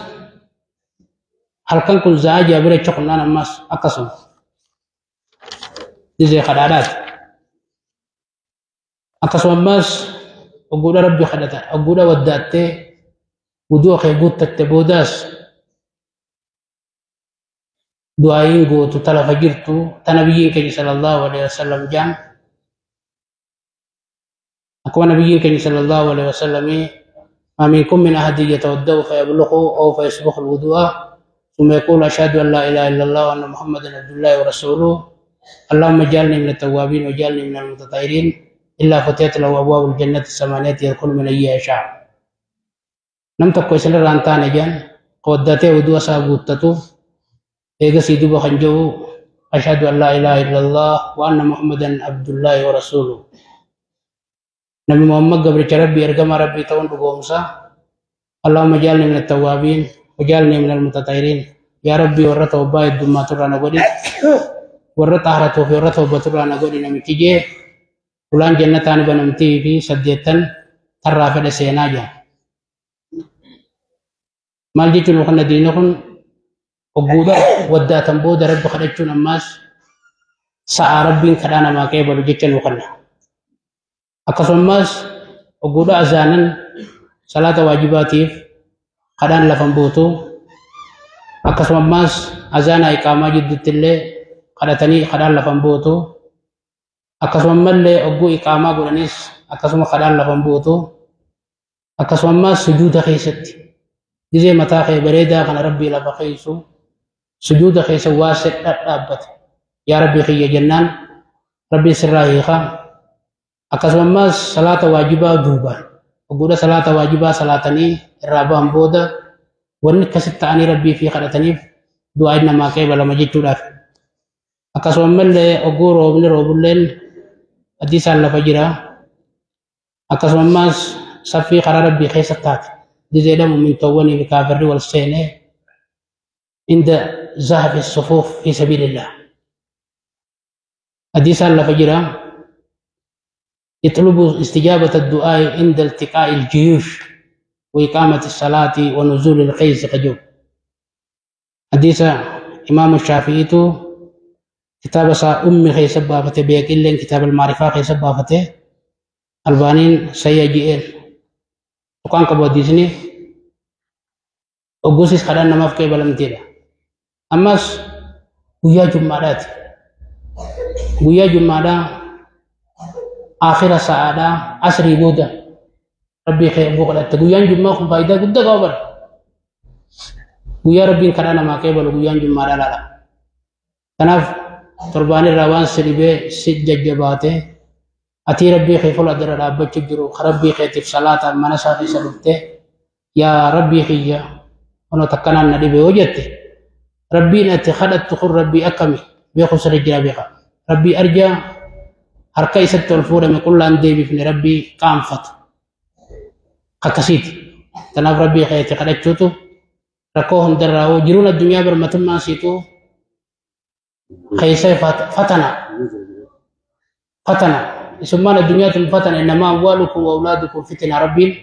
halkan kun za'aa jaabira jecha kunnaan ammas akkasuma dizee kadhaadhaati. Akkasuma ammas ogguudha Rabbi kadhata ogguudha waddaattee wuduu kee guuttatte boodaas du'aayiin gootu ta lafa jirtu ta nabiyyiin keenya sallallahu alaihi wasallam jaan akkuma nabiyyiin keenya sallallahu alaihi wasallam ما منكم من أحد يتودأ فيبلغ أو فيسبق الوضوء ثم يقول أشهد أن لا إله إلا الله وأن محمدا عبد الله ورسوله اللهم اجعلني من التوابين واجعلني من المتطهرين إلا فتحت له أبواب الجنة الثمانية يدخل من أيها يشاء. نم تكو سلر أنتان جان قودته وضوء سابوتته إيغا سيدوبا خنجو أشهد أن لا إله إلا الله وأن محمدا عبد الله ورسوله. نبي محمد قبر ربي أرقم ربي تون بقومسا اللهم اجعلني من التوابين وجعلني من المتطهرين. يا ربي ورا توبا الدما ترانا غدي ورا طهرته في ورا توبا ترانا غدي نمتي فلان جنتان بنمتي في سديتن ترى فد سينا جا مال جيتو كنا دينكم وغودا وداتن بودا رب خدچون اماس سا ربين كدانا ما كيبلو جيتن وكنا. Akkasumas ogguudha azaanan salaata waajibaatiif kadhaan lafan buutu. Akkasumas azaana iqaamaa jidduutti illee kadhatanii kadhaan lafan buutu. Akkasumallee ogguu iqaamaa godhanis akkasuma kadhaan lafan buutu. Akkasumas sujuuda keessatti gizee mataa kee bareedaa kana Rabbii lafa keessu sujuuda keessa waa dhadhaabbate yaa Rabbii kiyya jennaan Rabbiin sirraa hiika. Akkasumas salaata waajibaa duubaan ogguudha salaata waajibaa salaatanii irraa ba'an booda wanni akkasitti ta'anii Rabbii fi kadhataniif du'aa namaa qeebalama jechuudhaaf. Akkasumallee ogguu roobni roobulleen hadiisaan lafa jira. Akkasumas saffii karaa Rabbii keessa taate gizeedha mu'mintoowwanii fi kaafirri wal seenee inda zahafi sufuuf fi sabiilillah. Hadiisaan lafa jira. يطلب استجابة الدعاء عند التقاء الجيوش وإقامة الصلاة ونزول القيس قجو. حديث إمام الشافعي كتاب سا أمي خي سبافته بيقلين كتاب المعرفة خي سبافته البانين سيجئين وكان قبو حديثني وقوسيس خدان نماف كي بلمتيلا. أماس ويا جمعات ويا جمعات آخر ساعة عصري بودا ربي خير بوغلا تقويان جمعة خم فايدة قد قابل ويا ربي كرانا ما قبل ويان جمعة لا لا تناف تربان الروان سريبه سجد جباته أتي ربي خير فلا در رب تجرو ربي خير صلاة منسا في سلوته يا ربي خيا أنا تكنا النبي بوجته ربي نتخلت تخر ربي أكمي بيخسر الجرابيها ربي أرجع harka isatti ol fuudhame qullaan deebifne Rabbii qaanfatu akkasiiti. Kanaaf Rabbii keetti kadhachuutu rakkoo hundarraa hoo jiruun addunyaa birmatummaa siitu keessa fatana fatana isummaan addunyaa tun fatana innamaa amwaalukum wa awlaadukum fitina Rabbiin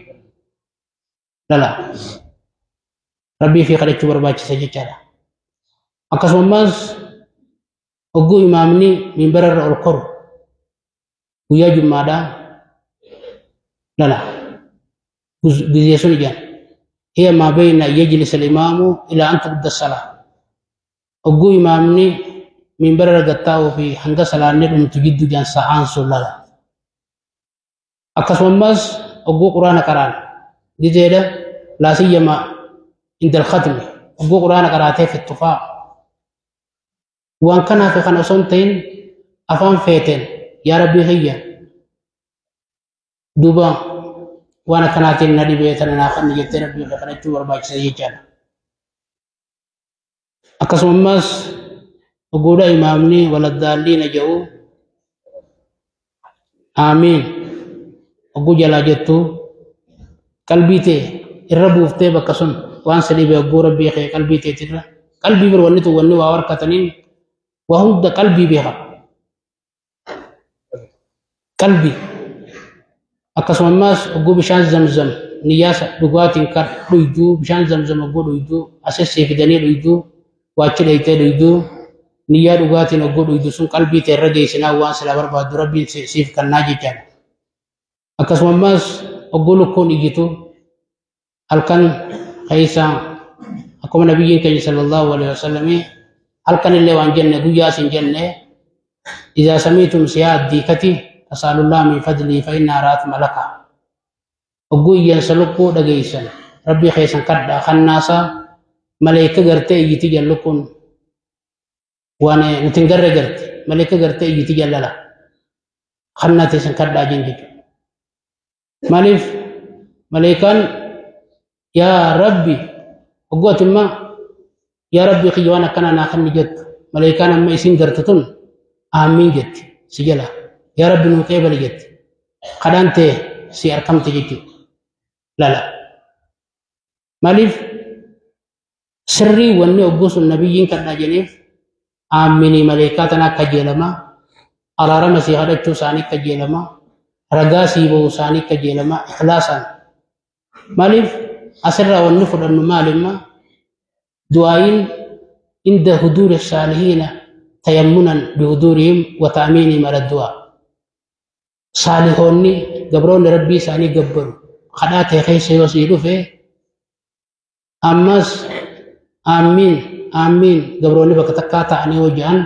lala Rabbii fi kadhachuu barbaachisa jechaadha. Akkasumas hogguu imaamni minbararra ol koru guyyaa jummaadhaa lala gizee sun ijaan hiya maa bayna yajlis al-imaamu ilaa an tubda salaa hogguu imaamni minbararra gattaa'uu fi hanga salaanni dhumtu jidduu jaan sa'aan sun lala. Akkasumas hogguu quraana qaraan Gizeedha laasiyyamaa indal khatmi hogguu quraana qaraatee fittufaa waan kanaaf kan osoo hin ta'in afaan feeteen yaa rabbii kiyya duuba waan akkanaatiin na dhibee tana naa kanni jettee rabbii kee kadhachuu barbaachisa jechaadha. Akkasuma ammas hogguudha imaamni waladdaalliina jedhu aamiin hogguu jalaa jettu qalbii tee irra buuftee bakka sun waan si dhibe hogguu rabbii kee qalbii teetirra qalbii bir wanni tun wanni waa harkataniin waa hunda qalbii beeka qalbii. Akkasuma ammas hogguu bishaan zamzam niyyaasa dhugaatiin kan dhuyduu bishaan zamzam hogguu dhuyduu asessii fidanii dhuyduu waachi dhaytee dhuyduu niyyaa dhugaatiin hogguu dhuydu sun qalbii tee irra geessinaa waan silaa barbaaddu rabbiin siif kannaa jechaadha. Akkasuma ammas hogguu lukkuun iyyitu halkan keessa akkuma nabiyyiin keenya sallallahu alaihi wasallam halkan illee waan jenne guyyaas hin jenne إذا سمعتم سياء الديكة فسألوا الله من فضله فإنها رأت ملكا hogguu iyyansa lukkuu dhageessan rabbii keessan kadhaa kannaasa maleeka gartee iyyiti jallu kun waan nuti hin garre garte maleeka gartee iyyiti jallala kannaa teessan kadhaa jen jechuudha. Maaliif maleekaan yaa rabbi hogguu ati imma yaa rabbi kiyya waan akkanaa naa kanni jettu maleekaan amma isin garte tun aamiin jetti si jala yaa rabbi nuu qeebali jetti kadhaan tee si arkamte jechuudha. Lala maaliif sirrii wanni hogguu sun nabiyyiin kadhaa jedheef aaminii maleekaa tanaa kajeelamaa araarama sii kadhachuu isaanii kajeelamaa ragaa sii ba'uu isaanii kajeelamaa ikhlaasaan maaliif asirraa wanni fudhannu maalimma du'aayin inda huduuri saalihiina tayammunan bihudurihim wa ta'miinihim ala du'aa saalihoonni gabroonni rabbii isaanii gabbaru kadhaa ta'e keessa yoo sii dhufe ammas aamiin aamiin gabroonni bakka takkaa ta'anii yoo jedhan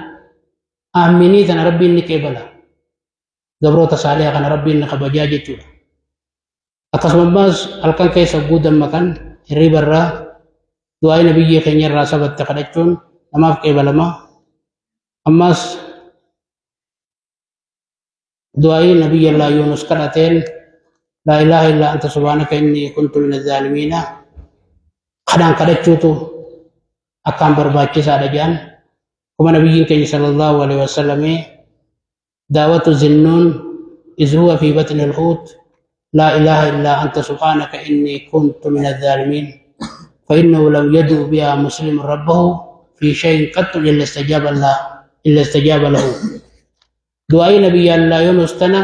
aaminii tana rabbiin ni qeebala gabroota saaliha kana rabbiin ni kabajaa jechuudha. Akkasuma ammas halkan keessa hogguu dammaqan hirriba irraa du'aa nabiyyii keenya irraa sabatte kadhachuun namaaf qeebalama. Ammas du'aa nabiyyi Allah Yunus kadhateen laa ilaaha illaa anta subhaanaka inni kuntu min zaalimiina kadhaan kadhachuutu akkaan barbaachisaadha jedhan. Kuma nabiyyiin keenya sallallahu alaihi wasallam daawwatu zinnuun iz huwa fi batni al-huut laa ilaaha illaa anta subhaanaka inni kuntu min الظالمين فإنه لم يدعو بها مسلم ربه في شيء قط إلا استجاب الله إلا استجاب له. دعاء نبي الله يونس تنا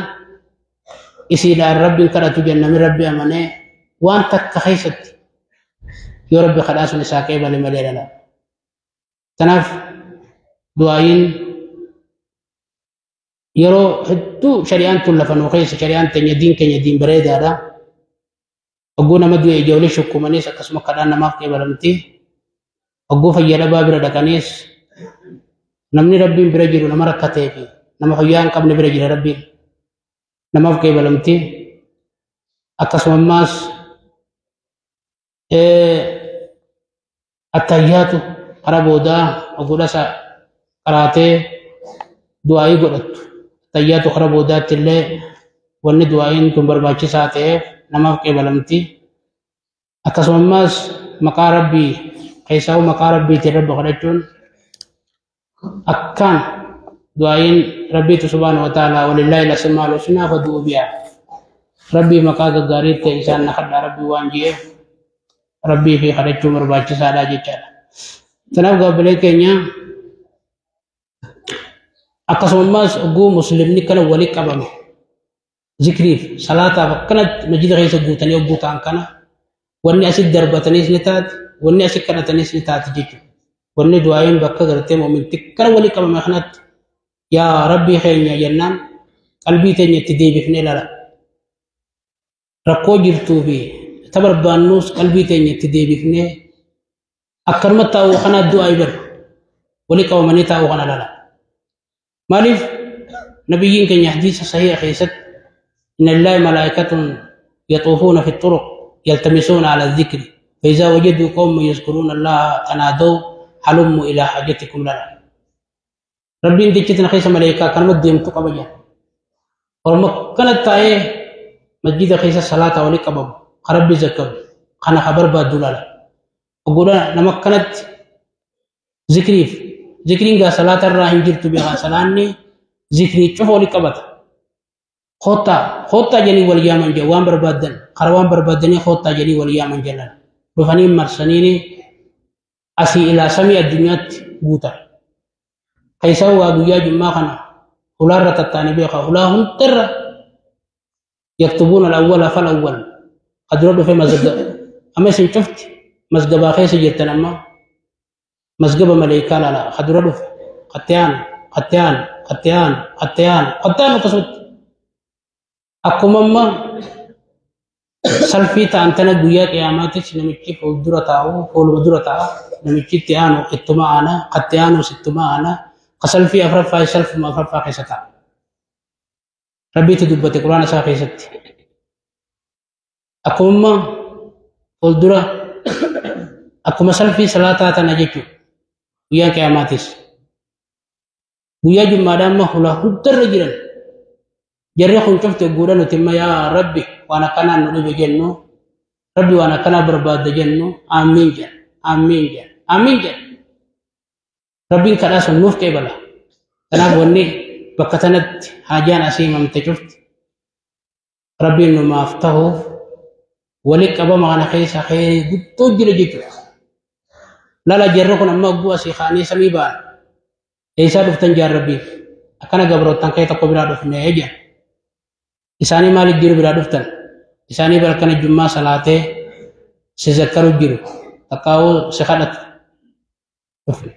isiidhaan rabbiin kadhatu jenna min rabbi amanee waan takka keessatti yoo rabbi kadhaa sun isaa qeebale malee dhala. Kanaaf du'aayiin yeroo hedduu shari'aan tun lafa nuu keessa shari'aan teenya diin keenya diin bareedaadha. Hogguu nama du'e ijoollee shukkumaniis akkasuma kadhaan namaaf qeebalamti. Hogguu fayyaa dhabaa bira dhaqaniis namni rabbiin bira jiru nama rakkatee fi nama fayyaa hin qabne bira jira rabbiin namaaf qeebalamti. Akkasuma ammaas attayyaatu karaa boodaa ogudhasa qaraatee du'aayii godhattu. Attayyaatu karaa boodaatti illee wanni du'aayiin tun barbaachisaa ta'eef namaaf qeebalamti. Akkasuma ammaas maqaa rabbii keessaa maqaa rabbiitiin rabbi kadhachuun akkaan du'aayiin rabbiitu subhaanahu wa ta'ala walillaahi al-asmaa'ul husnaa fad'uu bihaa. Rabbii maqaa gaggaarii ta'e isaan na kadhaa rabbii waan ji'eef rabbii fi kadhachuun barbaachisaadha jechaadha. Kanaaf gaabbilee keenya akkasuma ammaas oguu muslimni kana walitti qabame zikriif salaataaf akkanatti masjida keessa guutanii oguu ta'an kana wanni asitti darbataniis ni taati wanni asitti kadhataniis ni taati jechuudha. Wanni du'aayin bakka gartee mu'minti kana walitti qabame kanatti yaa rabbii keenya jennaan qalbii teenya itti deebifnee lala. Rakkoo jirtuu fi ta barbaannuus qalbii teenya itti deebifnee akkanuma taa'uu kana du'aa bar walitti qabamanii taa'uu kana lala. Maaliif nabiyyiin keenya hadiisa sahiha keessatti inna lillahi malaa'ikatun yaxuufuuna fi turuq يلتمسون على الذكر فإذا وجدوا قوم يذكرون الله تنادوا هلموا إلى حاجتكم لنا. ربي انت جتنا خيس ملائكة كان مديم تقبجا ورمكنت تاي مسجد خيس الصلاة ولي قبب ربي ذكر خنا خبر بعد دولالا وقولا نمكنت ذكريف ذكرين قا صلاة الراهن جرت بها صلاني ذكري شوف ولي قبط خوتا خوتا جني واليامن جوان بربادن خروان بربادني خوتا جني واليامن جلال رفني مرسنيني أسي إلى سمي الدنيا بوتا كيسوا ويا جماعة خنا هلا رتتاني بيخا هلا هم تر يكتبون الأول فالأول قد ردوا في مسجد أما شفت مسجد باخي سجدت أما مسجد ملائكة لا لا قد ردوا قتيان قتيان قتيان قتيان قتيان وقصد أكمما سلفي تانتنا قويا قياماتش نمشي فولدرة تاو فولدرة تاو نمشي تيانو اتماعنا قتيانو ستماعنا قسلفي أفرفا سلف ما أفرفا خيستا ربي تدبت القرآن ساخيست أكمما فولدرة أكما سلفي صلاة تنجيكو قويا قياماتش قويا جمعنا ما هلا هدر رجلا جري خن شفت يقولون تما يا ربي وانا كان نبي جنو ربي وانا كان برباد جنو آمين جن آمين جن آمين جن ربي كان أسم نوف كيبلا أنا وني بكتنت حاجان أسيم أم تشفت ربي إنه ما أفتحه ولك أبا ما أنا خيس خير قد تجري جيتو لا لا جركنا ما أبو أسيخاني سميبان إيسا دفتن جار ربي أكنا قبرو تنكي تقبرا دفن أجا إساني مالك جيرو برا دفتن إساني بركنا جمعة صلاته سيذكروا جيرو تقاو سخدت دفن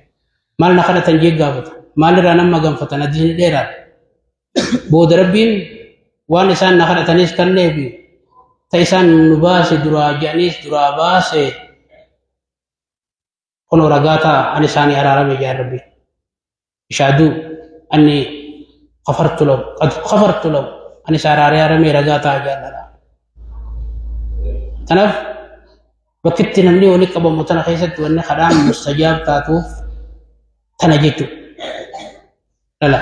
مال نخدت تنجيك قابط مال رانا ما قنفتنا دين ديرا بود ربين وان إسان نخدت نيس كنبي تيسان نباسي درا جانيس درا باسي كنو رغاتا أن إساني أرارمي جار ربي إشادو أني غفرت له قد غفرت له أني ساراري أرمي رغاتا جالنا تنف وكت نمني ولك أبو متنا خيست وأن خدام مستجاب تاتوف تنجيتو لا لا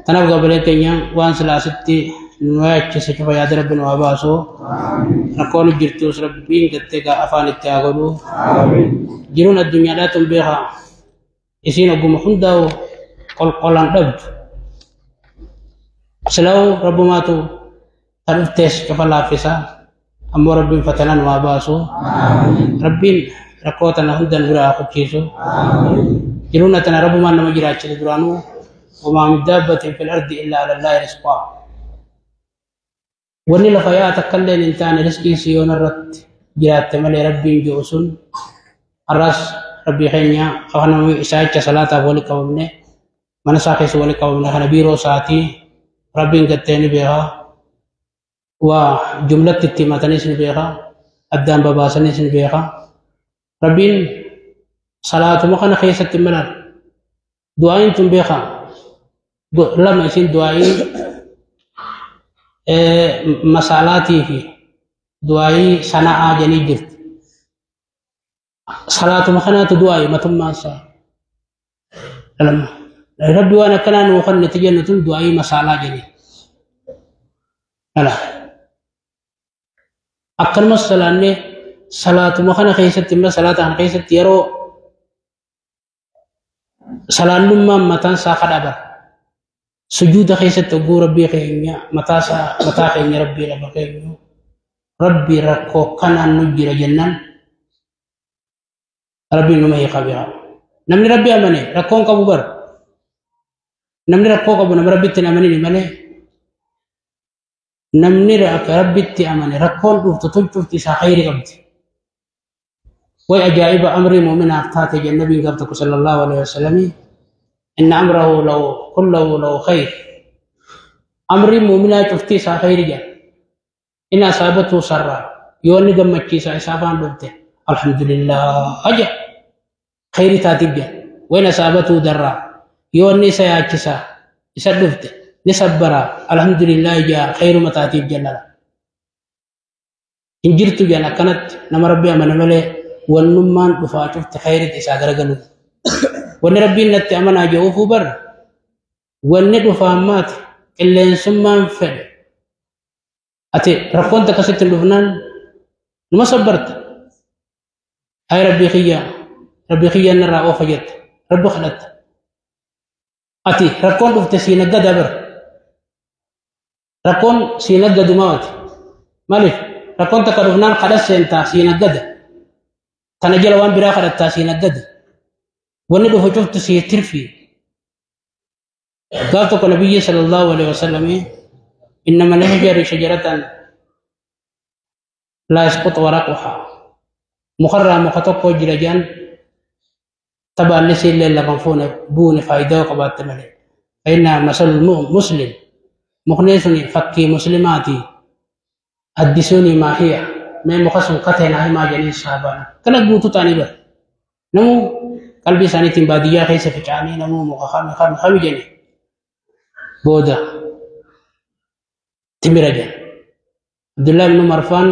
تنف قبل كنيا وان سلاستي نواجه سكفا يا رب واباسو نكون جرتوس ربين كتك أفان التأغلو جرون الدنيا لا تنبيها إسين أبو محمدو قل قلان دب سلو رب ماتو تنفتش كفلا فيسا أمو ربين فتنان واباسو ربين ركوتنا هندن برا خكيسو جرون تنا رب ما نمجرا درانو وما من دابة في الأرض إلا على الله رزقها وني لفيا تكلم إنتان رزقي سيون الرت جرات ملي ربي جوسون الراس ربي خينيا خوانا إسايتش صلاة ولي قومني من ساخيس ولي قومني خنا بيرو ساتي ربي قتيني بها وجملة التيماتنيس بها أدام باباسنيس بها ربي صلاة مخنا خيسة ملال دعائن تنبيخا لما يسين دعائن مسالاتي في دعائي صناعة جني جرت صلاة مخنا دعائي ما تم سا لما ربي وانا كنا نوخن نتيجة نتم دعائي مسالة جني لا أكل مسألة صلاة مخنا خيسة ما صلاة عن خيسة يرو صلاة لما متان ساخد أبر سجود خيسة تقول ربي خينيا متى سا متى خينيا ربي رب خينيا ربي ركو كان نجر جنان ربي نمه خبيرا نمني ربي أمني ركون كبر نمني ركو كبر نم ربي تنامني ملي نمني ربي تأمني ركون تطلب تسا خير قبض وأجائب أمر مؤمن أفتات النبي قبضك صلى الله عليه وسلم إن أمره لو كله لو خير أمر مؤمن تفتي سا خير جاء إن أصابته سرا يوني قمتشي سا إسافان دبته الحمد لله أجا خير تاتب جاء وإن أصابته درا يوني سياتشي سا إسا دبته نسبرا الحمد لله جاء خير متاتب جلال Hin jirtu jedhan akkanatti nama Rabbi amane malee wannummaan dhufaa cufti khayritti isaa garagalu. Wanni Rabbiin natti amanaa jedhuufuu bar wanni dhufaa maati qilleensummaan fedhe. Ati rakkoon takka sitti hin dhufnaan numa sabbarta. Ay Rabbii kiyya, Rabbii kiyya narraa oofa jetta, Rabbi kadhatta. Ati rakkoon dhufte sii naggada bar. Rakkoon sii naggadu maati. Maaliif rakkoon takka dhufnaan kadhat seentaa sii naggada. Tana jala waan biraa kadhattaa sii naggada. Wanni dhufu cuftu sii tirfi. Gaaf tokko Nabiyyi sallallahu alaihi wasallam innama al-hijri shajaratan laa yasqutu waraquha. Mukarraa muka tokko jira jedhan tabaalli siillee lafa fuune buune faayidaa qabaatte malee. Fa'innaa masalul muslim mukni sun fakkii muslimaati. Addisuuni maa hiya mee muka sun katee naa himaa jedhanii sahaabaan kana guutuu ta'anii bara. Namuu qalbii isaaniitiin baadiyyaa keessa fincaanii namuu muka kami kami kami jedhanii booda timira jedhan. Abdullahi ibn Umar faan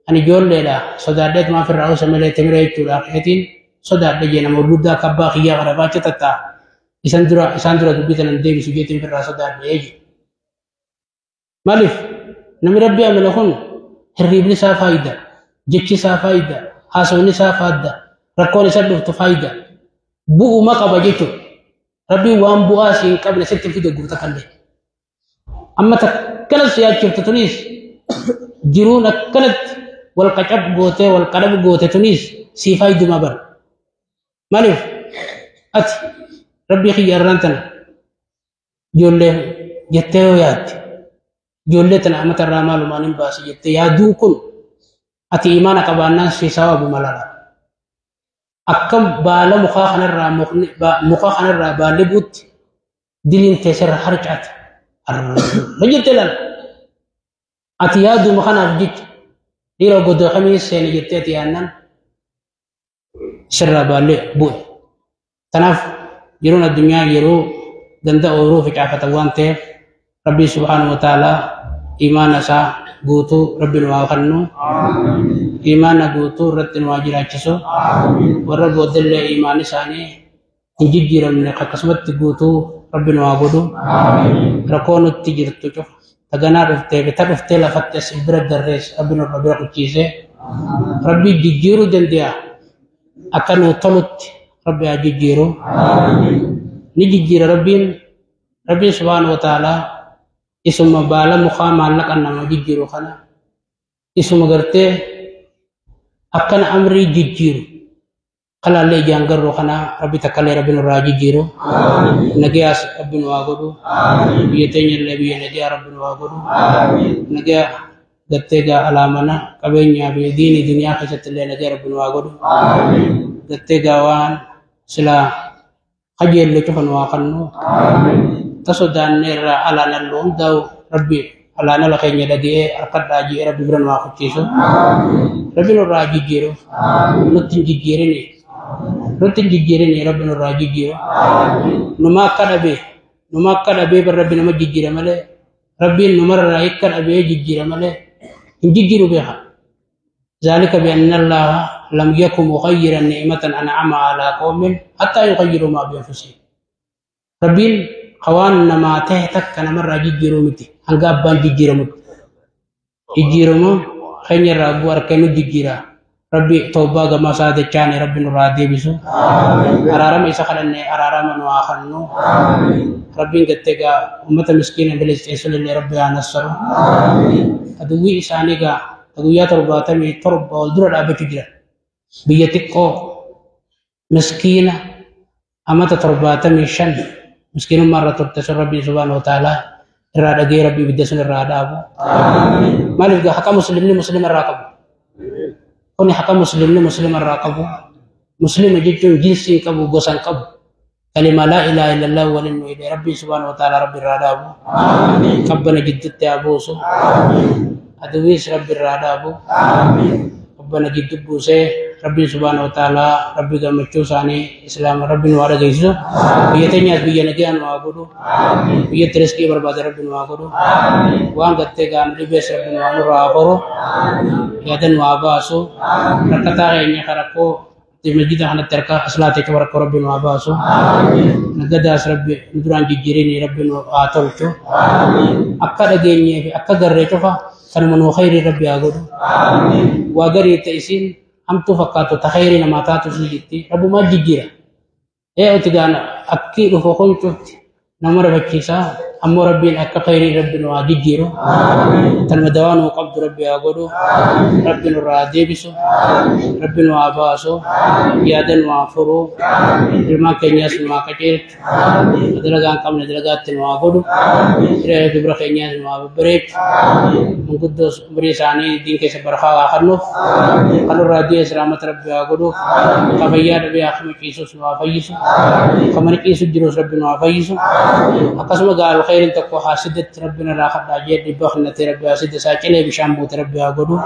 ani ijoolleedha sodaadheet maaf irraa osa malee timira jechuudha keetiin sodaadhe jee nama guddaa akka abbaa kiyyaa kana baacha tattaa isaan dura dubbii tanan deebisu jeetiin firraa sodaadhe jedhe. Maaliif namni Rabbi amane kun hirriibni isaa faayidaa, jechi isaa faayidaa, haasawni isaa faayidaa, rakkoon isa dhuftu faayidaa. Bu'uma qaba jechuudha. Rabbiin waan bu'aa si hin qabne sitti fide guuta kallee. Amma takkanas si yaachiftu tunis jiruun akkanatti wal qacab gootee wal qadab goote tunis sii faayiduma bara. Maaliif ati Rabbii kiyya irraan tana ijoollee jettee yoo yaadde ijoollee tana amata irraa maalumaan hin baasi jettee yaaduu kun ati imaana qabaannaan si sawabu malala. Akkam baala mukaa kanarraa muka kanarraa baalli buutti diliin teessirra harcaate. Harra jettee ilaala. Ati yaaduma kanaaf jecha dhiira goda kamii seene jettee ati yaadnaan sirraa baallee bu'e. Kanaaf yeroon addunyaa yeroo ganda ooyiruu facaafatan waan ta'eef Rabbi subhaanahu wa ta'aalaa imaana isaa guutuu Rabbi nu haa kennu. Imaana guutuu irratti nu haa jiraachisu. Warra boodallee imaan isaanii hin jijjiiramne akkasumatti guutuu Rabbi nu haa godhu. Rakkoo nutti jirtu cufa. Taganaa dhuftee fi ta dhuftee lafatti as bira darrees Rabbi nurra bira quchiise. Rabbi jijjiiruu danda'a. Akka nu tolutti Rabbi haa jijjiiru. Ni jijjiira Rabbiin. Rabbiin subhaanahu wa ta'aalaa isuma baala mukaa maallaqa nama jijjiiru kana isuma gartee akkana amrii jijjiiru kalaallee ijaan garuu kana Rabbi takkallee Rabbi nurraa jijjiiru. Nagayaas Rabbi nu haa godhu. Biyya teenyallee biyya nagayaa Rabbi nu haa godhu. Nagayaa gartee gaa alaamana qabeenyaa fi diinii duniyaa keessatti illee nagayaa Rabbi nu haa godhu. Gartee gaa waan silaa qajeelle cufa nu haa kennu. Ta sodaanne irraa alaan allu hundaa'u Rabbi alaan ala keenya dhaga'ee harkadhaa ji'ee Rabbi bira nu haa kuchiisu. Rabbi nurraa jijjiiru. Nutti hin jijjiirini. Nutti hin jijjiirini Rabbi nurraa jijjiiru. Numa akka dhabee numa akka dhabee bar Rabbi nama jijjiira malee Rabbiin numarraa akka dhabee jijjiira malee hin jijjiiru beeka. ذلك بأن الله لم يكن مغيرا نعمة أنعمها على قوم حتى يغيروا ما بأنفسهم. ربين قوان ما تهتك أنا مرة جيجيرو متي هنگا أبان جيجيرو متي جيجيرو مو خيني رابو أركنو جيجيرا ربي توبة كما سادة چاني ربي نرادي بسو أرارم إسا خلني أرارم نواخنو ربي قتega أمة مسكينة بلس اللي ربي نصرو أدوي إسانيغا guyyaa 77 wal dura dhaabbachuu jira. Biyya xiqqoo miskiina amata 75 miskiinummaa irra turte sun Rabbi subhaanahu wa ta'aalaa irraa dhagee Rabbi ibidda sun irraa dhaabu. Maaliif gaa haqa muslimni muslima irraa qabu? Kuni haqa muslimni muslima irraa qabu. Muslima jechuun jinsii hin qabu, gosa hin qabu. Kalima laa ilaaha illallah waliin nu hidhe Rabbi subhaanahu wa ta'aalaa Rabbi irraa dhaabu. Qabbana jidduutti haa buusu. Aduwwiis Rabbi irraa dhaabu. Qabbana jiddu buusee Rabbiin subhaana wa ta'aalaa rabbi gammachuu isaanii islaama rabbi nu haa dhageessisu. Biyya teenyaas biyya nagaa nu haa godhu. Biyyatti riskii barbaade rabbi nu haa godhu. Waan gartee gaanu dhibees rabbi nu haa nurraa haa foru. Yaada nu haa baasu. Rakkataa keenya karakkoo masjida kanatti harka aslaatee cufa rakkoo rabbi nu haa baasu. Nagadaas rabbi nu duraan jijjiirini rabbi nu haa tolchu. Akka dhageenyee fi akka garree cufa kanuma nuu khayrii rabbi haa godhu. Waa garii ta'e isiin hamtuu fakkaatu ta khayrii namaa taatu isin jirti rabbumaa jijjiira. Ee oti gaana akki dhufu kun cufti nama rabachiisaa ammoo rabbiin akka khayrii rabbi nu haa jijjiiru. Tanuma dawaa nuu qabdu rabbi haa godhu. Rabbi nurraa haa deebisu. Rabbi nu haa baasu. Yaada nu haa furu. Ilmaan keenyaas nu haa qajeelchu. Dalagaa hin qabne dalagaatti nu haa godhu. Hiree dubra keenyaas nu haa babbareechu. Manguddoos umurii isaanii diin keessa barakaa haa kennuuf. Kan irraa du'es rahmata rabbi haa godhuuf. Kan fayyaa dhabee haa ciisus nu haa fayyisu. Kan mana ciisu jirus rabbi nu haa fayyisu. Akkasuma gaaru khayriin tokko haa siddatti rabbi irraa kadhaa jee dhibba kennatee rabbi haa sidda isaa cilee bishaan buute rabbi haa godhu.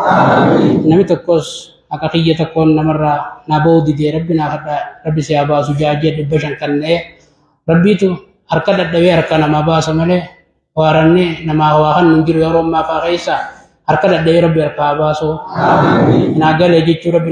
Namni tokkos akka kiyya tokkoon namarraa naa ba'uu didee rabbi naa kadhaa rabbi si haa baasu jaajee 500 kennee rabbiitu harka dadhabee harka namaa baasa malee waaranni namaa waa kan hin jiru yeroo ammaa fa'aa keessa harka dadhabee rabbi harka haa baasu. Naa galee jechuu rabbi.